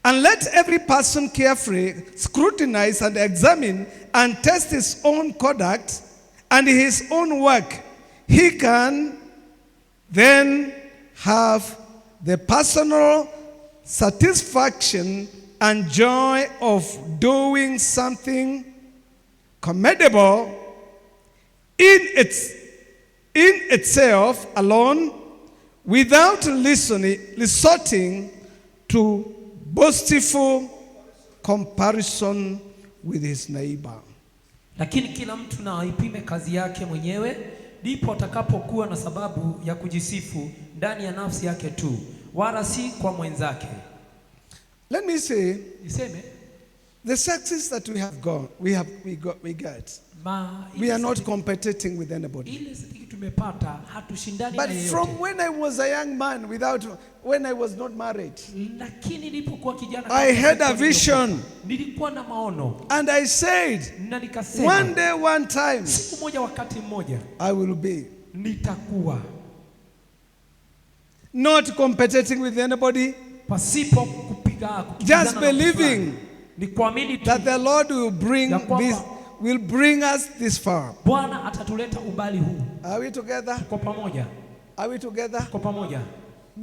And let every person carefully scrutinize and examine and test his own conduct and his own work. He can then have the personal satisfaction and joy of doing something commendable in itself alone, without resorting to boastful comparison with his neighbor. Lakini kila mtu na aipime kazi yake mwenyewe, ndipo atakapokuwa na sababu ya kujisifu ndani ya nafsi yake tu, wala si kwa mwenzake. Let me say, Niseme the success that we have got, we have we got we get. ma, We are not competing with anybody. ile certificate tumepata hatushindani But na yeyote. from when I was a young man, without when I was not married, Lakini nilipokuwa kijana I kabla had a sikuwa vision. nilikuwa na maono And I said, na nikasema, one day, one time, siku moja, wakati mmoja I will be nitakuwa not competing with anybody, pasipo kupiga kukimbizana just na mtu fulani. believing Ni kuamini tu that the Lord will bring Ya kwamba- this, will bring us this far. Bwana atatuleta umbali huu. Are we together? Tuko pamoja, Are we together? tuko pamoja.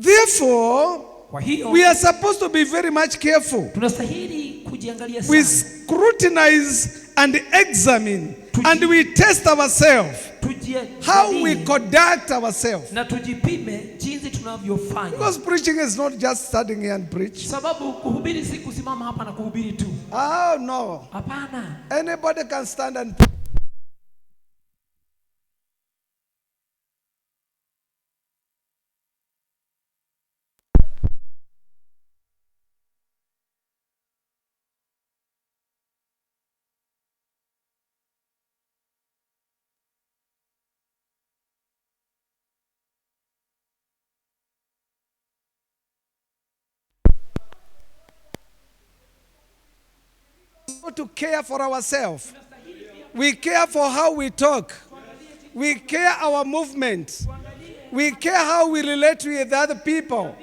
Therefore, Kwa hiyo we are supposed to be very much careful. Tunastahili kujiangalia We sana, scrutinize and examine and we test ourselves how we tujiangalie conduct ourselves. Na tujipime jinsi tunavyofanya, Because preaching is not just standing here and preach. Sababu kuhubiri si kusimama hapa na kuhubiri tu. Oh no. Hapana. Anybody can stand and preach. To care for ourselves. We care for how we talk. We care our movement. We care how we relate with other people.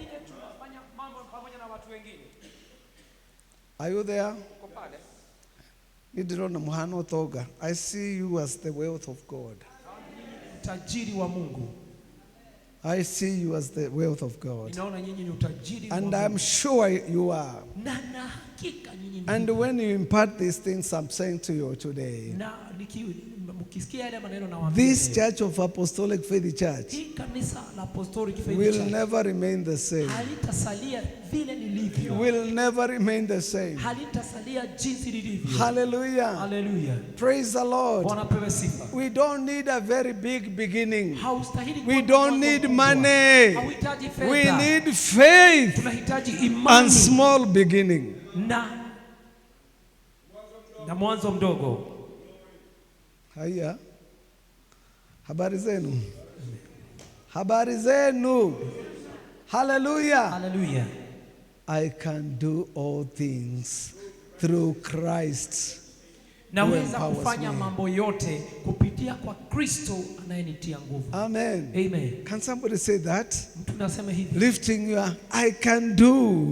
Are you there? Ndirona muhano toga. I see you as the wealth of God. Utajiri wa Mungu. I see you as the wealth of God. Ninaona nyinyi ni utajiri wa And Mungu. I'm sure you are. Na hakika nyinyi ni And when you impart these things I'm saying to you today, na mkisikia yale maneno nawaambia this leo, Church of Apostolic Faith Church hii kanisa la Apostolic Faith will Church never remain the same. halitasalia vile lilivyo. Will never remain the same. Halitasalia jinsi lilivyo. Hallelujah. Haleluya. Praise the Lord. Bwana pewe sifa. We don't need a very big beginning. Haustahili We kuwa na don't mwanzo need mkubwa. money. Hauhitaji fedha. We need faith Tunahitaji and imani small beginning. na mwanzo mdogo. Haya. Habari zenu. Habari zenu. Hallelujah. Haleluya. I can do all things through Christ. Naweza empowers kufanya me. Mambo yote kupitia kwa Kristo anayenitia nguvu. Amen. Amen. Can somebody say that? Mtu nasema hivi, Lifting your, I can do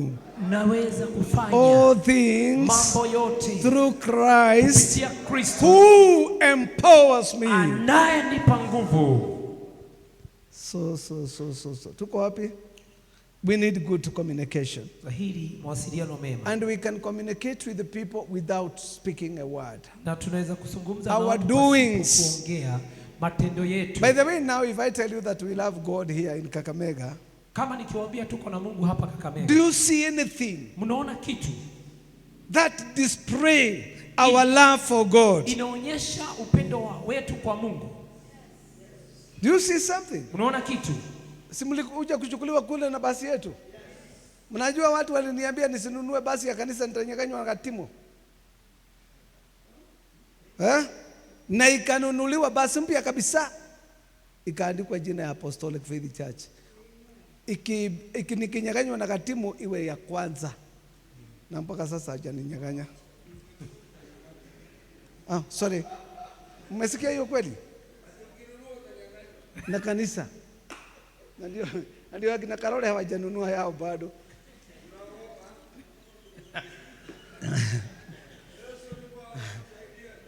naweza kufanya all things mambo yote through Christ kupitia Kristo who empowers me. anayenipa nguvu. So, so, so, so, so. Tuko wapi? We need good communication. Hili mawasiliano mema, And we can communicate with the people without speaking a word. Na tunaweza kuzungumza na Our watu doings. pasipo kuongea, matendo yetu. By the way, now if I tell you that we love God here in Kakamega, Kama nikiwaambia tuko na Mungu hapa Kakamega, do you see anything mnaona kitu that display our love for God? Inaonyesha upendo wetu kwa Mungu? Do you see something? Unaona kitu? Si mlikuja kuchukuliwa kule na basi yetu? Mnajua watu waliniambia nisinunue basi ya kanisa, nitanyang'anywa na Katimo. Eh? Na ikanunuliwa basi mpya kabisa. Ikaandikwa jina ya Apostolic Faith Church. Iki nikinyang'anywa na Katimo iwe ya kwanza. Na mpaka sasa hajaninyang'anya. Ah, sorry. Mmesikia hiyo kweli? Na kanisa. Na ndio akina Karole hawajanunua yao bado.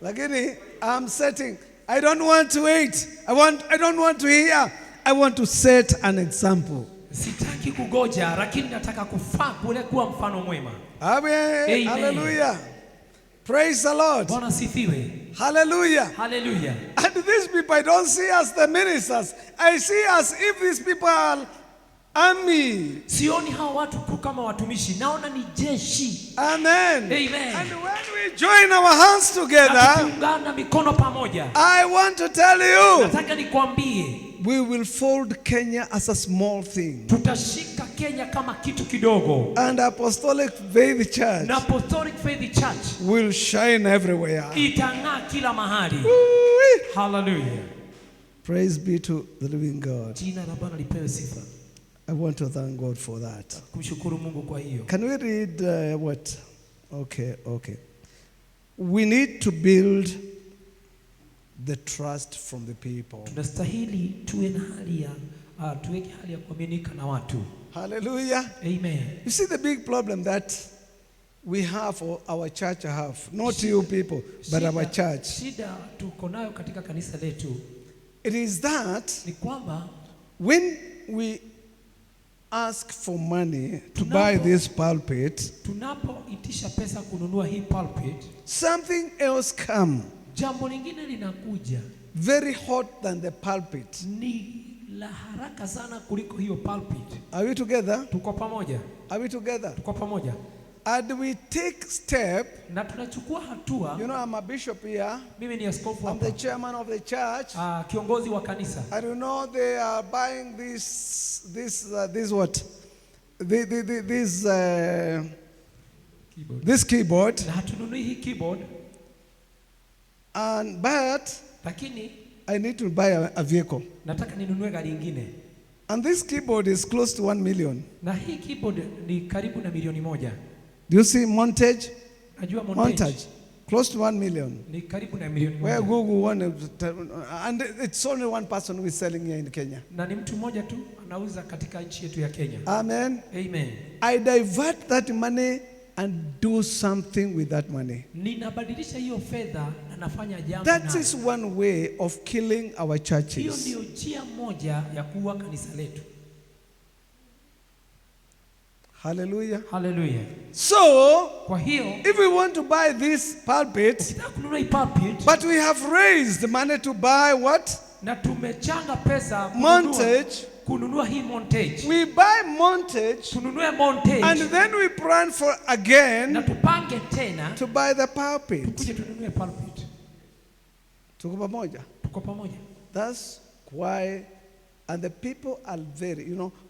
Lakini I'm setting. I don't want to wait. I don't want to hear. I want to set an example. Sitaki kugoja, lakini nataka kufaa kule kuwa mfano mwema. Amen. Amen. Hallelujah. Praise the Lord. Bwana sifiwe. Hallelujah. Haleluya. And these people, I don't see us the ministers. I see as if these people are army. Sioni hawa watu tu kama watumishi, naona ni jeshi. Amen. Amen. And when we join our hands Na together, tukiungana mikono pamoja, I want to tell you, nataka nikwambie, we will fold Kenya as a small thing. Tutashika Kenya kama kitu kidogo, And Apostolic Faith Church na Apostolic Faith Church will shine everywhere. Itang'aa kila mahali. Woo-wee. Haleluya. Praise be to the living God. Jina la Bwana lipewe sifa. I want to thank God for that. Kumshukuru Mungu kwa hiyo. Can we read what? Okay. We need to build the trust from the people. Tunastahili tuwe na hali ya tuweke hali ya kuaminika na watu. Hallelujah. Amen. You see the big problem that we have, or our church have, not you people, but our church. Shida tuko nayo katika kanisa letu It is that ni kwamba when we ask for money to buy this pulpit, tunapoitisha pesa kununua hii pulpit, something else come jambo lingine linakuja very hot than the pulpit. Ni la haraka sana kuliko hiyo pulpit. Are we together? Tuko pamoja? Are we together? Tuko pamoja? And we take step. Na tunachukua hatua. You know, I'm a bishop here. Mimi ni askofu I'm the hapa, chairman of the church. Kiongozi wa kanisa. And you know they are buying this what? The, this Keyboard. This keyboard. Na hatununui hii keyboard, And but lakini I need to buy a vehicle. Nataka ninunue gari ingine, And this keyboard is close to 1 million. Na hii keyboard ni karibu na milioni 1. Do you see montage? Najua montage, Montage. Close to 1 million. Ni karibu na milioni Where moja. Google won, and it's only one person who is selling here in Kenya. Na ni mtu mmoja tu anauza katika nchi yetu ya Kenya. Amen. Amen. I divert that money and do something with that money. Ninabadilisha hiyo fedha na nafanya jambo That nayo. is one way of killing our Hiyo churches. ndiyo njia moja ya kuua kanisa letu. Hallelujah. Haleluya. So, Kwa hiyo if we want to buy this pulpit, ukitaka kununua hii pulpit but we have raised money to buy what? Na tumechanga pesa kununua, Montage. Kununua hii montage. We buy montage Tununue montage and then we plan for again na tupange tena to buy the pulpit. tukuje tununue pulpit. Tuko pamoja. Tuko pamoja. That's why, and the people are very,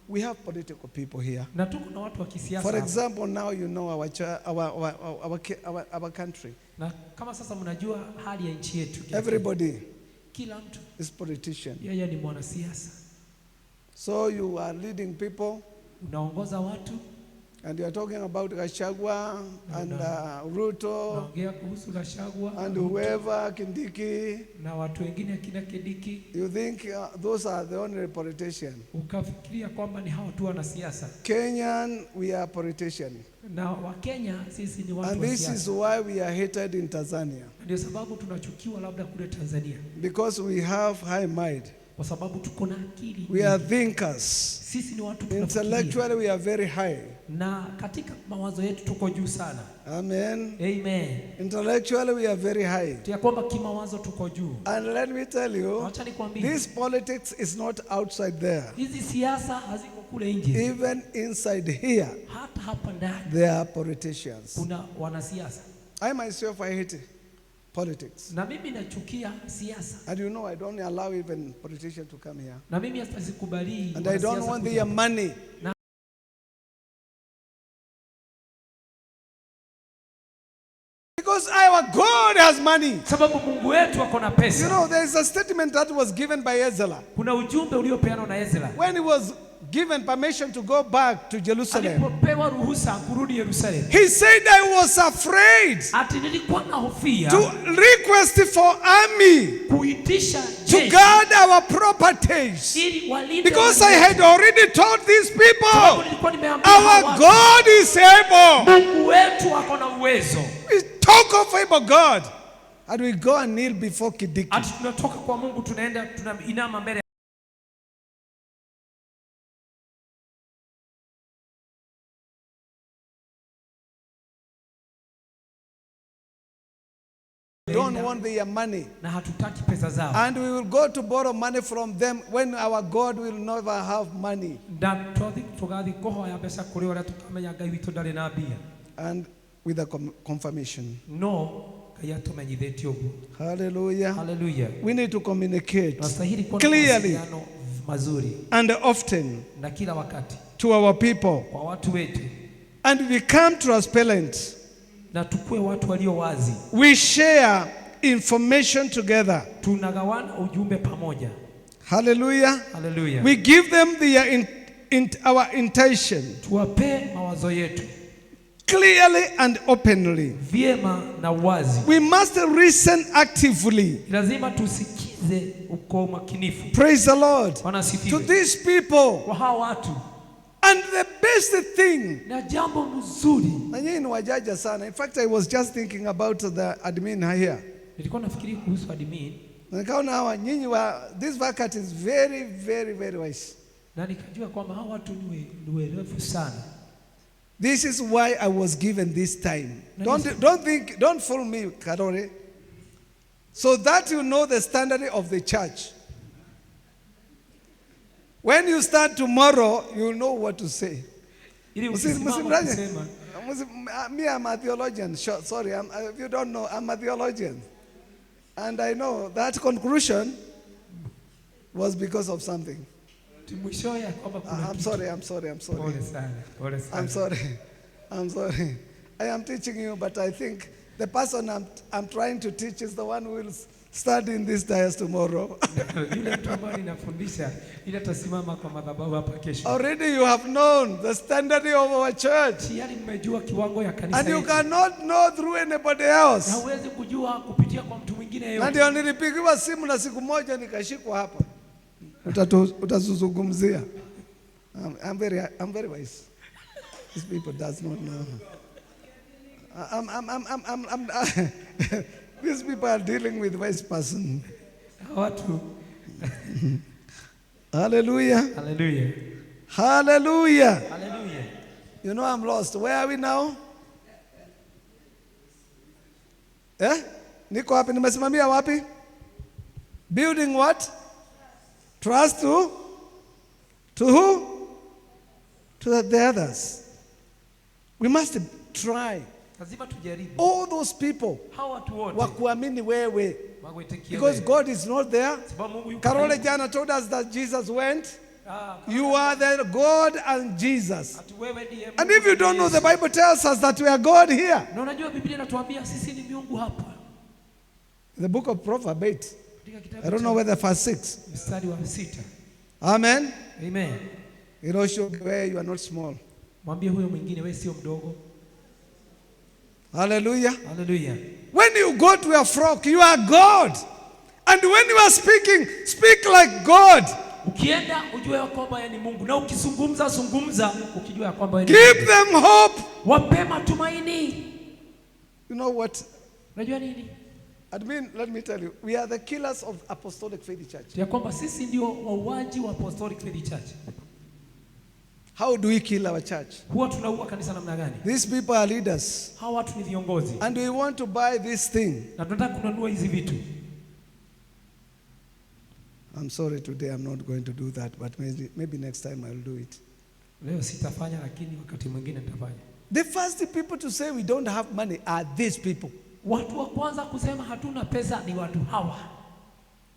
we have political people here. Na tuko na watu wa kisiasa For hapa. example, now you know our, cha- our country. Na kama sasa mnajua hali ya nchi yetu. Everybody Kila mtu is politician. yeye ni mwanasiasa. So you are leading people Unaongoza watu And you are talking about Gachagua and Ruto Naongea kuhusu Gachagua and whoever, Kindiki. Na watu wengine akina Kindiki, You think those are the only politicians. Ukafikiria kwamba ni hao tu wanasiasa. Kenyan, we are politicians. Na Wakenya sisi ni watu And wa this is siasa. Why we are hated in Tanzania. Ndio sababu tunachukiwa labda kule Tanzania, Because we have high mind. Kwa sababu tuko na akili. We are thinkers. Sisi ni watu tunafikiria. Intellectually, we are very high. Na katika mawazo yetu tuko juu sana. Amen. Amen. Intellectually, we are very high. Ya kwamba kimawazo tuko juu. And let me tell you, Wacha nikwambie, this politics is not outside there. Hizi siasa haziko kule nje, Even inside here, hata hapa ndani there are politicians. Kuna wanasiasa. I myself, I hate politics. Na mimi nachukia siasa, And you know, I don't allow even politicians to come here. Na mimi hata sikubali And I don't wanasiasa want kuja. Their money. Na Because our God has money. Sababu Mungu wetu ako na pesa. You know, there is a statement that was given by Ezra. Kuna ujumbe uliopeanwa na Ezra. When he was given permission to go back to Jerusalem, Alipopewa ruhusa kurudi Yerusalemu, he said, "I was afraid ati nilikuwa nahofia to request for army kuitisha to jeshi guard our properties, ili walinde because mali I yetu. had already told these Sababu people, nilikuwa nimeambia hawa our watu, God is able." Mungu wetu ako na uwezo. We talk of able God, and we go and kneel before Kindiki. Ati tunatoka kwa Mungu tunaenda tunainama mbele. We don't want their money. Na hatutaki pesa zao. And we will go to borrow money from them when our God will never have money. Na tũgathiĩ kũhoya mbeca kũrĩ ũrĩa tũkamenya Ngai witũ ndarĩ na mbia. And with a confirmation. No Ngai atũmenyithĩtie ũguo. Hallelujah. Hallelujah. We need to communicate Tunastahili kuwa na clearly mawasiliano mazuri and often na kila wakati to our people kwa watu wetu and become transparent. Na tukue watu walio wazi. We share information together. Tunagawana ujumbe pamoja. Hallelujah. Hallelujah. We give them our intention Tuwape mawazo yetu clearly and openly. Vyema na wazi. We must listen actively. Lazima tusikize kwa umakinifu. Praise the Lord. Bwana To asifiwe. these people. Kwa hawa watu. And the best thing. Na jambo mzuri. Na nyinyi ni wajanja sana. In fact, I was just thinking about the admin here. Nilikuwa nafikiri kuhusu admin. Na nikaona hawa nyinyi wa this vacancy is very, very, very wise. Na nikajua kwamba hawa watu ni werevu sana. This is why I was given this time. Don't think, don't fool me, Karore. So that you know the standard of the church. When you start tomorrow, you'll know what to say. Ili ukisimama kusema. Me, I'm a theologian. Sorry, if you don't know, I'm a theologian. And I know that conclusion was because of something. Mwishowe ya kwamba kuna I'm kitu. sorry, I'm sorry, I'm sorry. Pole sana, pole sana. I'm sorry. I'm sorry. I am teaching you, but I think the person I'm trying to teach is the one who will study in this dias tomorrow. Yule mtu ambaye ninafundisha ili atasimama kwa madhabahu hapa kesho. Already you have known the standard of our church. Tayari mmejua kiwango ya kanisa And you yetu. cannot know through anybody else. Na huwezi kujua kupitia kwa mtu mwingine Na yeyote. ndio nilipigiwa simu na siku moja nikashikwa hapa. Utazungumzia. I'm very wise. These people does not know. These people are dealing with wise person. Watu. Hallelujah. Hallelujah. Hallelujah. Hallelujah. You know I'm lost. Where are we now? Eh? Niko wapi? Nimesimamia wapi? Building what? Trust to? To who? To the others. We must try. Lazima tujaribu. All those people Hawa watu wote wakuamini wewe. wakuitikie Because wewe. God is not there. Sababu Mungu yuko Karole karibu. jana told us that Jesus went. Ah, You are the God and Jesus. ati wewe ndiye And Mungu if you don't know, the Yesu. Bible tells us that we are God here. Na unajua Biblia inatuambia sisi ni miungu hapa. The book of Proverbs 8. Katika kitabu I don't know cha whether verse 6. mstari wa 6. Amen. Amen. You know, show where you are not small. Mwambie huyo mwingine, wewe sio mdogo. Hallelujah. Haleluya. When you go to a frock, you are God. And when you are speaking, speak like God. Ukienda ujue ya kwamba yeye ni Mungu, na ukizungumza zungumza ukijua ya kwamba yeye ni Give Mungu. them hope. Wape matumaini. You know what? Unajua nini? I mean, let me tell you, we are the killers of Apostolic Faith Church. Ya kwamba sisi ndio wauaji wa Apostolic Faith Church. How do we kill our church? Huwa tunaua kanisa namna gani? These people are leaders. Hawa watu ni viongozi And we want to buy this thing. na tunataka kununua hizi vitu. I'm sorry, today I'm not going to do that, but maybe next time I'll do it. Leo sitafanya, lakini wakati mwingine nitafanya. The first people to say we don't have money are these people. Watu wa kwanza kusema hatuna pesa ni watu hawa.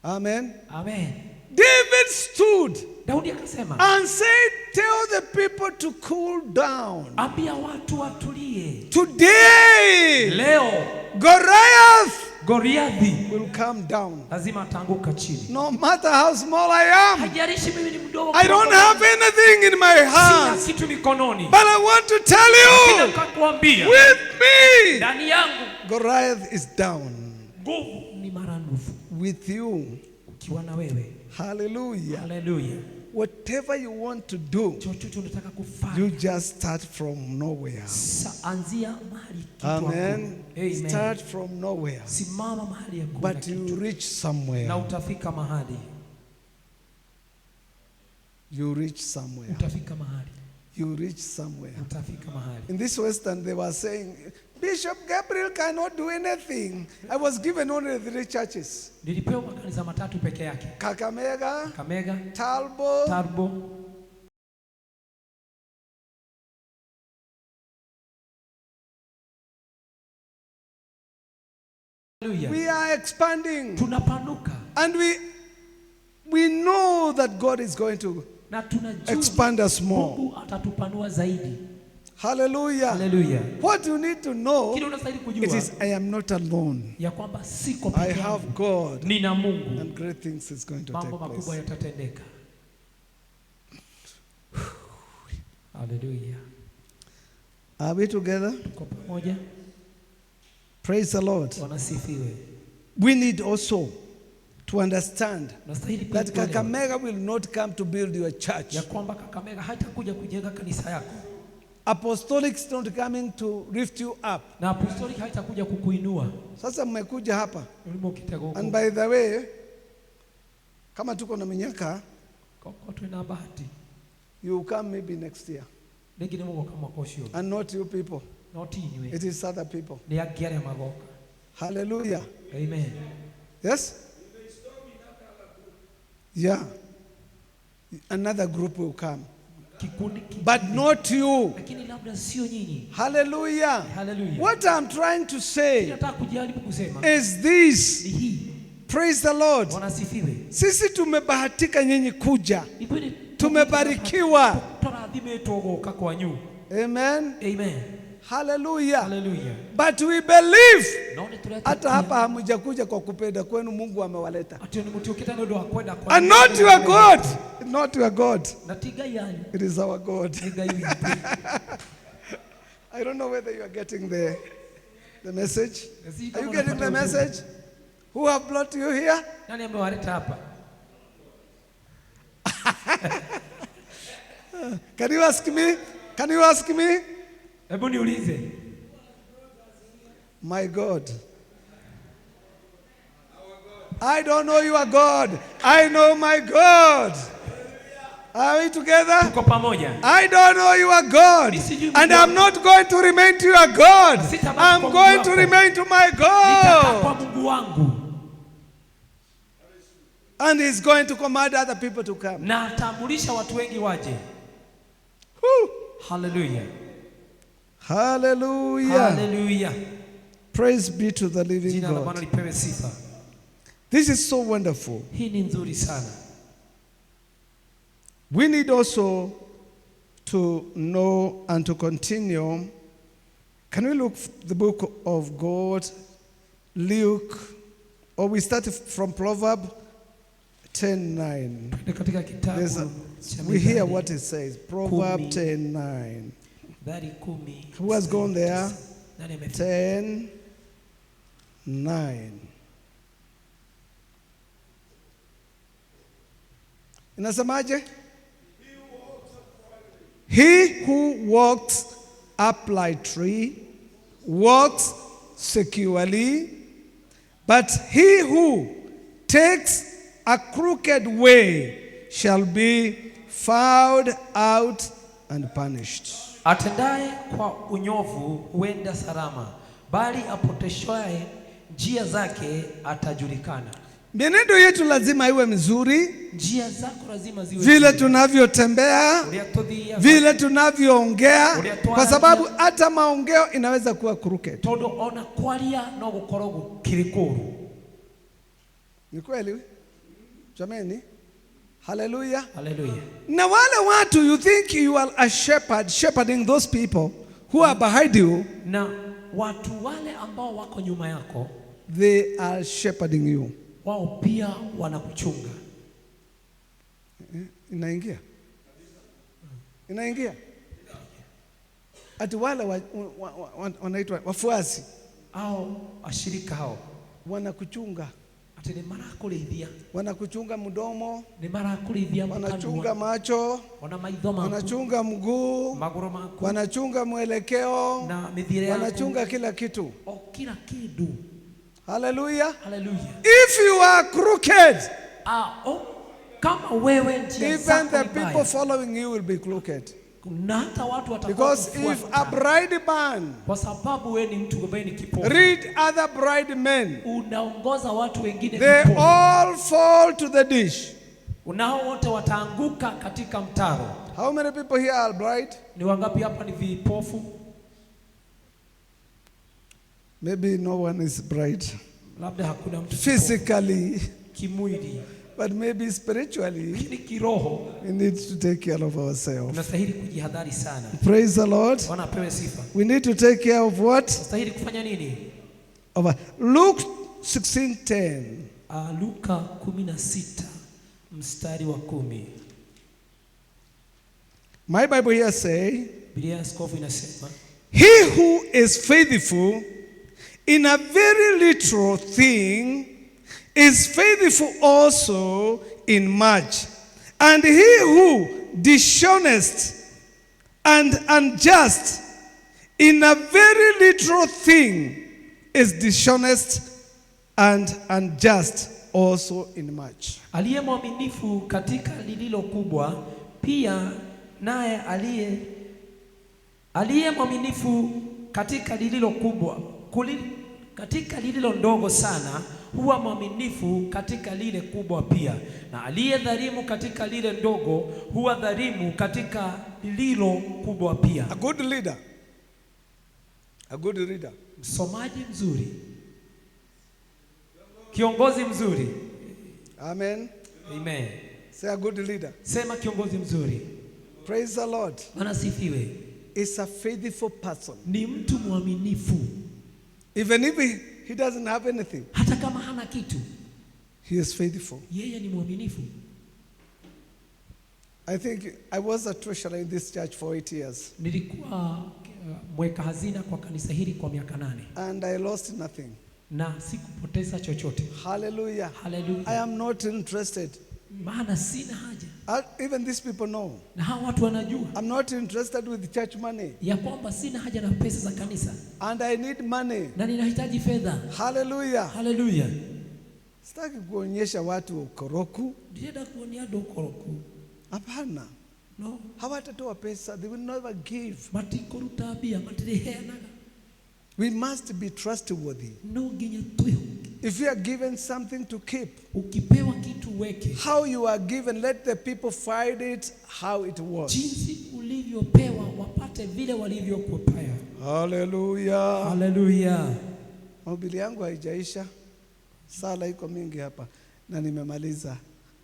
Amen. Amen. David stood Daudi akasema, and said, "Tell the people to cool down. Ambia watu watulie. Today, Leo Goliath Goliathi will come down. lazima ataanguka chini. No matter how small I am, Haijalishi mimi ni mdogo. I don't have anything in my Sina hands. kitu mikononi. But I want to tell you, Nikakwambia with me, ndani yangu Goliath is down. nguvu ni maradufu. With you. Ukiwa na wewe. Hallelujah. Haleluya. Whatever you want to do, Chochote unataka kufanya, you just start from nowhere. Anzia mahali kitu Amen. hakuna. Amen. Start from nowhere. Simama mahali hakuna But kitu. you reach somewhere. Na utafika mahali. You reach somewhere. Utafika mahali. You reach somewhere. Utafika mahali. In this Western, they were saying, Bishop Gabriel cannot do anything. I was given only 3 churches. Nilipewa makanisa matatu peke yake. Kakamega, Kakamega, Talbo, Tarbo. Hallelujah. We are expanding. Tunapanuka. And we know that God is going to Na tunajua expand us more. Mungu atatupanua zaidi. Hallelujah. Hallelujah. What you need to know, Kile unastahili it kujua is I am not alone. ya kwamba siko I peke have yangu. God. Nina Mungu. And great things is going to take Mambo makubwa place. yatatendeka. Hallelujah. Are we together? Tuko pamoja. Praise the Lord. Bwana asifiwe. We need also to understand Unastahili that kuelewa Kakamega will not come to build your church. ya kwamba Kakamega haitakuja kujenga kanisa yako. Apostolics not coming to lift you up. Na apostolic haitakuja kukuinua. Sasa mmekuja hapa. Ulimo ukitega huko. And by the way, kama tuko na minyaka, Kwa tuna bahati. you come maybe next year. Rĩngĩ nĩ mũgoka mwaka ũcio. And not you people. No ti inyuĩ. It is other people. Nĩ angĩ arĩa magoka. Hallelujah. Amen. Yes? Yeah. Another group will come. Kikundi kingine. But not you. Lakini labda sio nyinyi. Hallelujah. Hallelujah. What I'm trying to say Nataka kujaribu kusema is this. ni hii. Praise the Lord. Bwana asifiwe. Sisi tumebahatika nyinyi kuja. Ithuĩ nĩ Tumebarikiwa. tũrathimĩtwo gũka kwanyu. Amen. Amen. Hallelujah. Hallelujah. But we believe No nĩ tũretĩkia hata hapa hamjakuja kwa kupenda kwenu, Mungu amewaleta. atĩ nĩ mũtiũkĩte nĩ ũndũ wa kwenda kwanyu. And not your God. Not your God. Na ti Ngai yanyu. It is our God. Nĩ Ngai witũ. I don't know whether you are getting the message. Sijui Are you kama getting the unapata ujumbe. message? Who have brought you here? Nani amewaleta hapa? Can you ask me? Can you ask me? Hebu niulize. My God. I don't know your God. I know my God. Are we together? Tuko pamoja. I don't know your God. And I'm not going to remain to your God. I'm going to remain to my Nitakaa God. kwa Mungu wangu. And he's going to command other people to come. Na ataamurisha watu wengi waje. Woo. Hallelujah. Hallelujah. Hallelujah. Praise be to the living Jina la Bwana God. lipewe sifa. This is so wonderful. Hii ni nzuri sana. We need also to know and to continue. Can we look the book of God, Luke, or we start from Proverb 10:9. Twende katika kitabu There's a, cha we hear Mithali what it says. Proverb Kumi. 10:9. Mithali 10. Who has gone there? Nani amefika? 10, 9. Inasemaje? He who walks uprightly walks securely, but he who takes a crooked way shall be found out and punished. Atendaye kwa unyovu huenda salama, bali apotoshaye njia zake atajulikana. Mienendo yetu lazima iwe mizuri, Njia zako lazima ziwe vile nzuri. Tunavyotembea, Uria tuthiaga, vile tunavyoongea, kwa sababu hata maongeo inaweza kuwa crooked. Tondu ona kwaria no gukorwo gukiri kuru. Ni kweli jameni? Haleluya! Haleluya. Na wale watu, you think you are a shepherd shepherding those people who are behind you, Na watu wale ambao wako nyuma yako, they are shepherding you. Wao pia wanakuchunga. Inaingia, inaingia. Ati wale wanaitwa wafuasi Au ashirika hao wanakuchunga, ati nĩ marakũrĩithia, wanakuchunga mdomo, nĩ marakũrĩithia wanachunga kanua, macho, ona maitho maku, wanachunga mguu, magũrũ maku, wanachunga mwelekeo, na mĩthiĩre yaku, wanachunga kila kitu. O kila kĩndũ. Haleluya! Haleluya. If you are crooked, Ah, o, kama wewe njia even zako the ni people mbaya, following you will be crooked. Na hata watu Because if a watakaokufuata, bride man kwa sababu wewe ni mtu ambaye ni kipofu, read other bride men, unaongoza watu wengine they vipofu, all fall to the dish. nao wote wataanguka katika mtaro. How many people here are blind? Ni wangapi hapa ni vipofu? Maybe no one is blind Labda hakuna mtu kipofu physically, kimwili, but maybe spiritually, lakini kiroho we need to take care of ourselves. tunastahili kujihadhari sana. Praise the Lord. Bwana apewe sifa. We need to take care of what? Tunastahili kufanya nini? Of Luke 16:10. Luka 16 mstari wa 10. My Bible here say, Biblia ya askofu inasema, "He who is faithful in a very little thing is faithful also in much. And he who dishonest and unjust in a very little thing is dishonest and unjust also in much." Aliye mwaminifu katika lililo kubwa pia naye aliye mwaminifu katika lililo kubwa katika lililo ndogo sana huwa mwaminifu katika lile kubwa pia, na aliye dhalimu katika lile ndogo huwa dhalimu katika lililo kubwa pia. A good leader. A good leader. Msomaji mzuri, kiongozi mzuri. Amen. Amen. Say a good leader. Sema kiongozi mzuri. Praise the Lord. Bwana sifiwe. Is a faithful person. Ni mtu mwaminifu. Even if he doesn't have anything, hata kama hana kitu, he is faithful. Yeye ni mwaminifu. I think I was a treasurer in this church for 8 years. Nilikuwa mweka hazina kwa kanisa hili kwa miaka 8. And I lost nothing. Na sikupoteza chochote. Hallelujah. Hallelujah. I am not interested. Maana sina haja. Even these people know. Na hawa watu wanajua. I'm not interested with church money. Ya kwamba sina haja na pesa za kanisa. And I need money. Na ninahitaji fedha. Hallelujah. Hallelujah. Sitaki kuonyesha watu ukoroku. Ndienda kuonia andũ ukoroku. Hapana. No. Hawatatoa pesa. They will never give. Matikũruta mbia, matirĩheanaga. We must be trustworthy. No nginya twĩhoke. If you are given something to keep, ukipewa kitu weke. How you are given, let the people find it how it was. Jinsi ulivyopewa wapate vile walivyokupewa. Hallelujah. Hallelujah. Mahubiri yangu haijaisha. Sala iko mingi hapa na nimemaliza.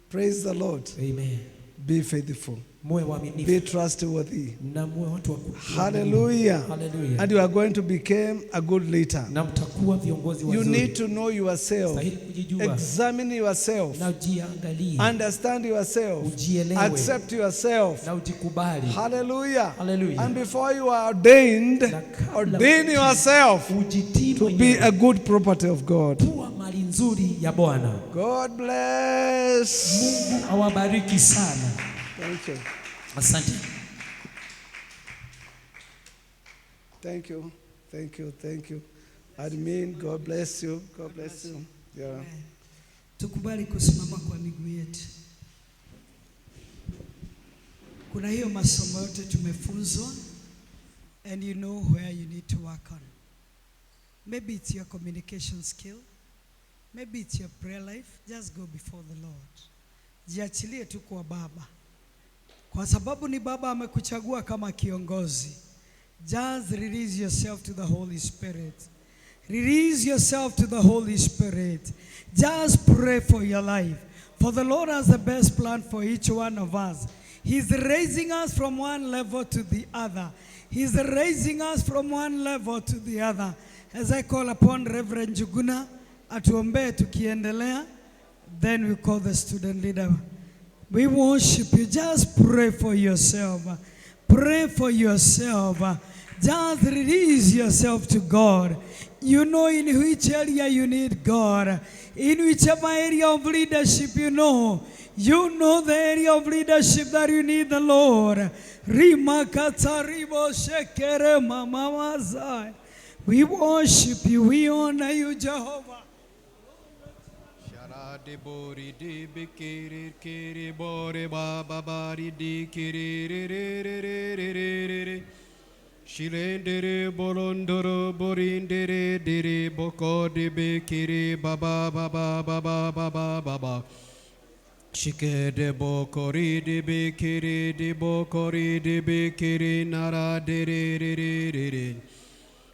Praise the Lord. Amen. Be faithful. Muwe Be waaminifu trustworthy. Na muwe watu wa kuaminiwa. Hallelujah. Hallelujah. And you are going to become a good leader. Na mtakuwa viongozi You wazuri. need to know yourself. Stahili kujijua Examine yourself. Na ujiangalie Understand yourself. Ujielewe. Accept yourself. Na ujikubali. Hallelujah. Hallelujah. And before you are ordained, Na kabla ordain yourself ujitii to be mwenyewe a good property of God. kuwa mali nzuri ya Bwana. God bless. Mungu awabariki sana. Thank you. Asante. Thank you. Thank you. Thank you. Admin, God bless you. God bless you. Yeah. Tukubali kusimama kwa miguu yetu. Kuna hiyo masomo yote tumefunzwa, and you know where you need to work on. Maybe it's your communication skill. Maybe it's your prayer life. Just go before the Lord. Jiachilie tu kwa Baba. Kwa sababu ni Baba amekuchagua kama kiongozi. Just release yourself to the Holy Spirit. Release yourself to the Holy Spirit. Just pray for your life. For the Lord has the best plan for each one of us. He's raising us from one level to the other. He's raising us from one level to the other. As I call upon Reverend Juguna, atuombee tukiendelea, then we call the student leader. We worship you. Just pray for yourself. Pray for yourself. Just release yourself to God. You know in which area you need God. In whichever area of leadership you know. You know the area of leadership that you need the Lord. Rimakataribo shekere mama mazai. We worship you. We honor you, Jehovah. Sharade bori di bikiri kiri bori baba bari di kiri re re re re re re re re. Shirendere bolondoro borindere dire boko di bikiri baba baba baba baba baba. Shikede bokori di bikiri di bokori di bikiri nara de re re re re re.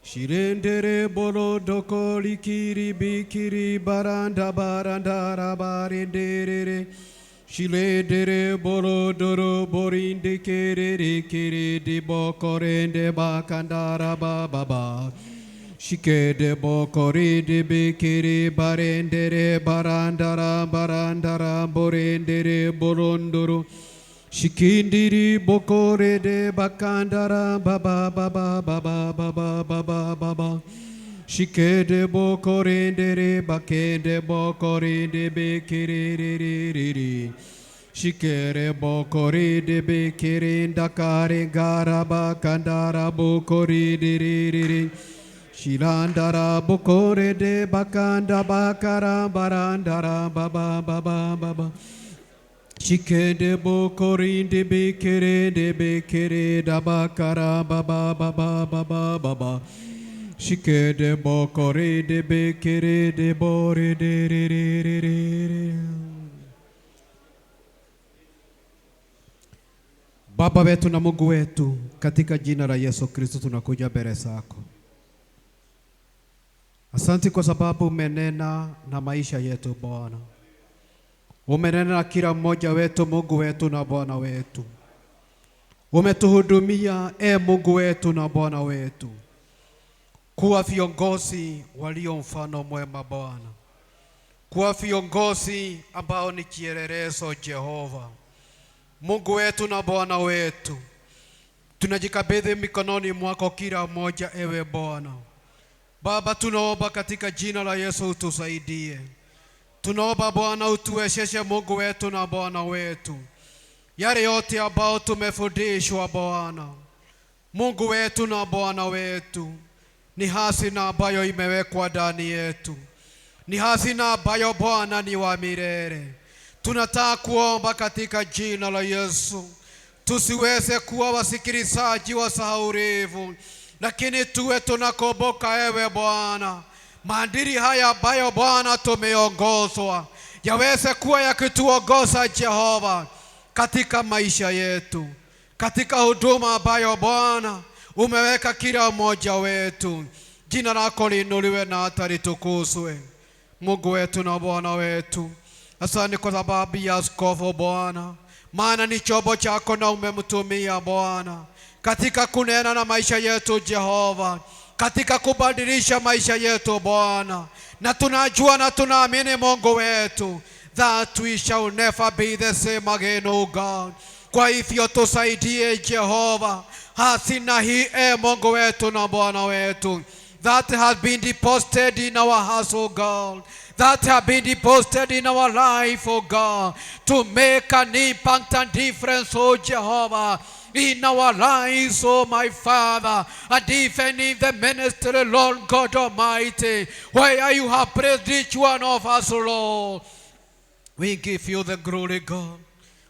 Shirendere bolo doko likiri bikiri baranda baranda rabarindere. Shilendere bolo doro borinde kere kiri di bokorende bakandara baba. Shikede bokori di bikiri barendere barandara barandara borendere bolondoro. Shikindiri bokore de bakandara baba baba baba baba baba baba. Shikede bokorendere bakende bokorende bekiri ri ri ri ri. Shikere bokori de bekiri ndakare garaba kandara bokori de ri ri ri. Shilandara bokore de bakanda bakara barandara baba baba baba. Shikende bokorinde bekere de bekere dabakara baba baba baba baba. Shikende bokorinde bekere de bore de re re re re re. Baba wetu na Mungu wetu, katika jina la Yesu Kristo tunakuja mbele zako. Asante kwa sababu umenena na maisha yetu Bwana. Umenena na kila mmoja wetu, Mungu wetu na Bwana wetu. Umetuhudumia, e Mungu wetu na Bwana wetu, kuwa viongozi walio mfano mwema Bwana, kuwa viongozi ambao ni kielelezo Jehova. Mungu wetu na Bwana wetu, tunajikabidhi mikononi mwako kila mmoja, ewe Bwana. Baba, tunaomba katika jina la Yesu utusaidie. Tunaomba Bwana utuwezeshe, Mungu wetu na Bwana wetu, yale yote ambao tumefundishwa Bwana, Mungu wetu na Bwana wetu, ni hazina ambayo imewekwa ndani yetu, ni hazina ambayo Bwana ni wa milele. Tunataka kuomba katika jina la Yesu, tusiweze kuwa wasikilizaji wasahaurivu, lakini tuwe tunakumbuka ewe Bwana maadili haya ambayo Bwana tumeongozwa yaweze kuwa yakituongoza Jehova katika maisha yetu, katika huduma ambayo Bwana umeweka kila mmoja wetu. Jina lako liinuliwe na hata litukuzwe, Mungu wetu na Bwana wetu. Asante kwa sababu ya askofu Bwana, maana ni chombo chako na umemtumia Bwana katika kunena na maisha yetu Jehova, katika kubadilisha maisha yetu Bwana, na tunajua na tunaamini Mungu wetu that we shall never be the same again, O God. Kwa hivyo tusaidie Jehova, hazina hii e Mungu wetu na Bwana wetu that has been deposited in our hearts, O God, that have been deposited in our life, O God, to make an impact and difference, O Jehovah, in our lives, oh my Father, and even in the ministry, Lord God Almighty, where you have placed each one of us, Lord. We give you the glory, God.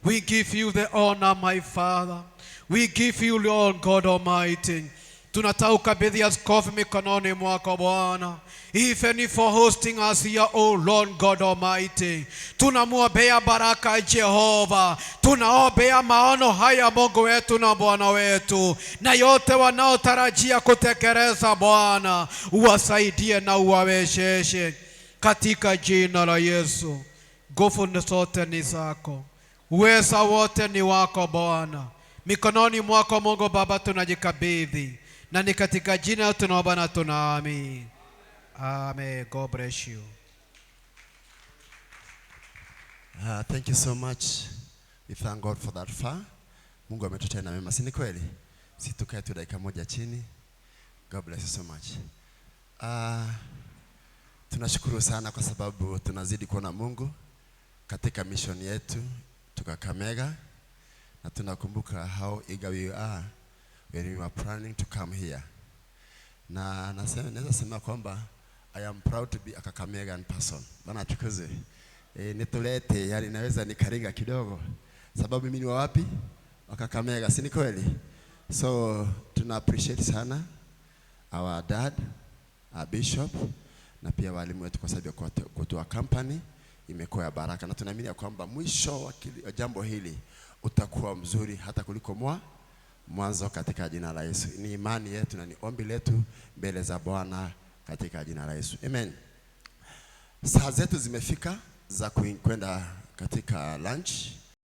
We give you the honor, my Father. We give you, Lord God Almighty. Tunataka ukabidhi askofu mikononi mwako Bwana, even for hosting us here, O Lord God Almighty. Tunamwombea baraka Jehova, tunaombea maono haya Mungu wetu na Bwana wetu, na yote wanaotarajia kutekeleza Bwana, uwasaidie na uwawezeshe katika jina la Yesu. Nguvu zote ni zako, uweza wote ni wako Bwana. Mikononi mwako Mungu Baba tunajikabidhi, na ni katika jina tunaomba na tunaamini. Amen. God bless you. Thank you so much. We thank God for that far. Mungu ametutenda mema, si ni kweli? Si tukae tu dakika moja chini. God bless you so much. Tunashukuru sana kwa sababu tunazidi kuona Mungu katika mission yetu Kakamega, na tunakumbuka how eager we are when we were planning to come here. Na nasema, naweza sema kwamba I am proud to be a Kakamegan person. Bwana atukuzwe. E, nitulete, yani naweza nikaringa kidogo sababu mimi ni wa wapi? Wa Kakamega, si ni kweli? So tuna appreciate sana our dad, our bishop na pia walimu wetu kwa sababu ya kutoa company imekuwa ya baraka, na tunaamini ya kwamba mwisho wa jambo hili utakuwa mzuri hata kuliko mwanzo katika jina la Yesu. Ni imani yetu na ni ombi letu mbele za Bwana katika jina la Yesu. Amen. Saa zetu zimefika za kwenda katika lunch.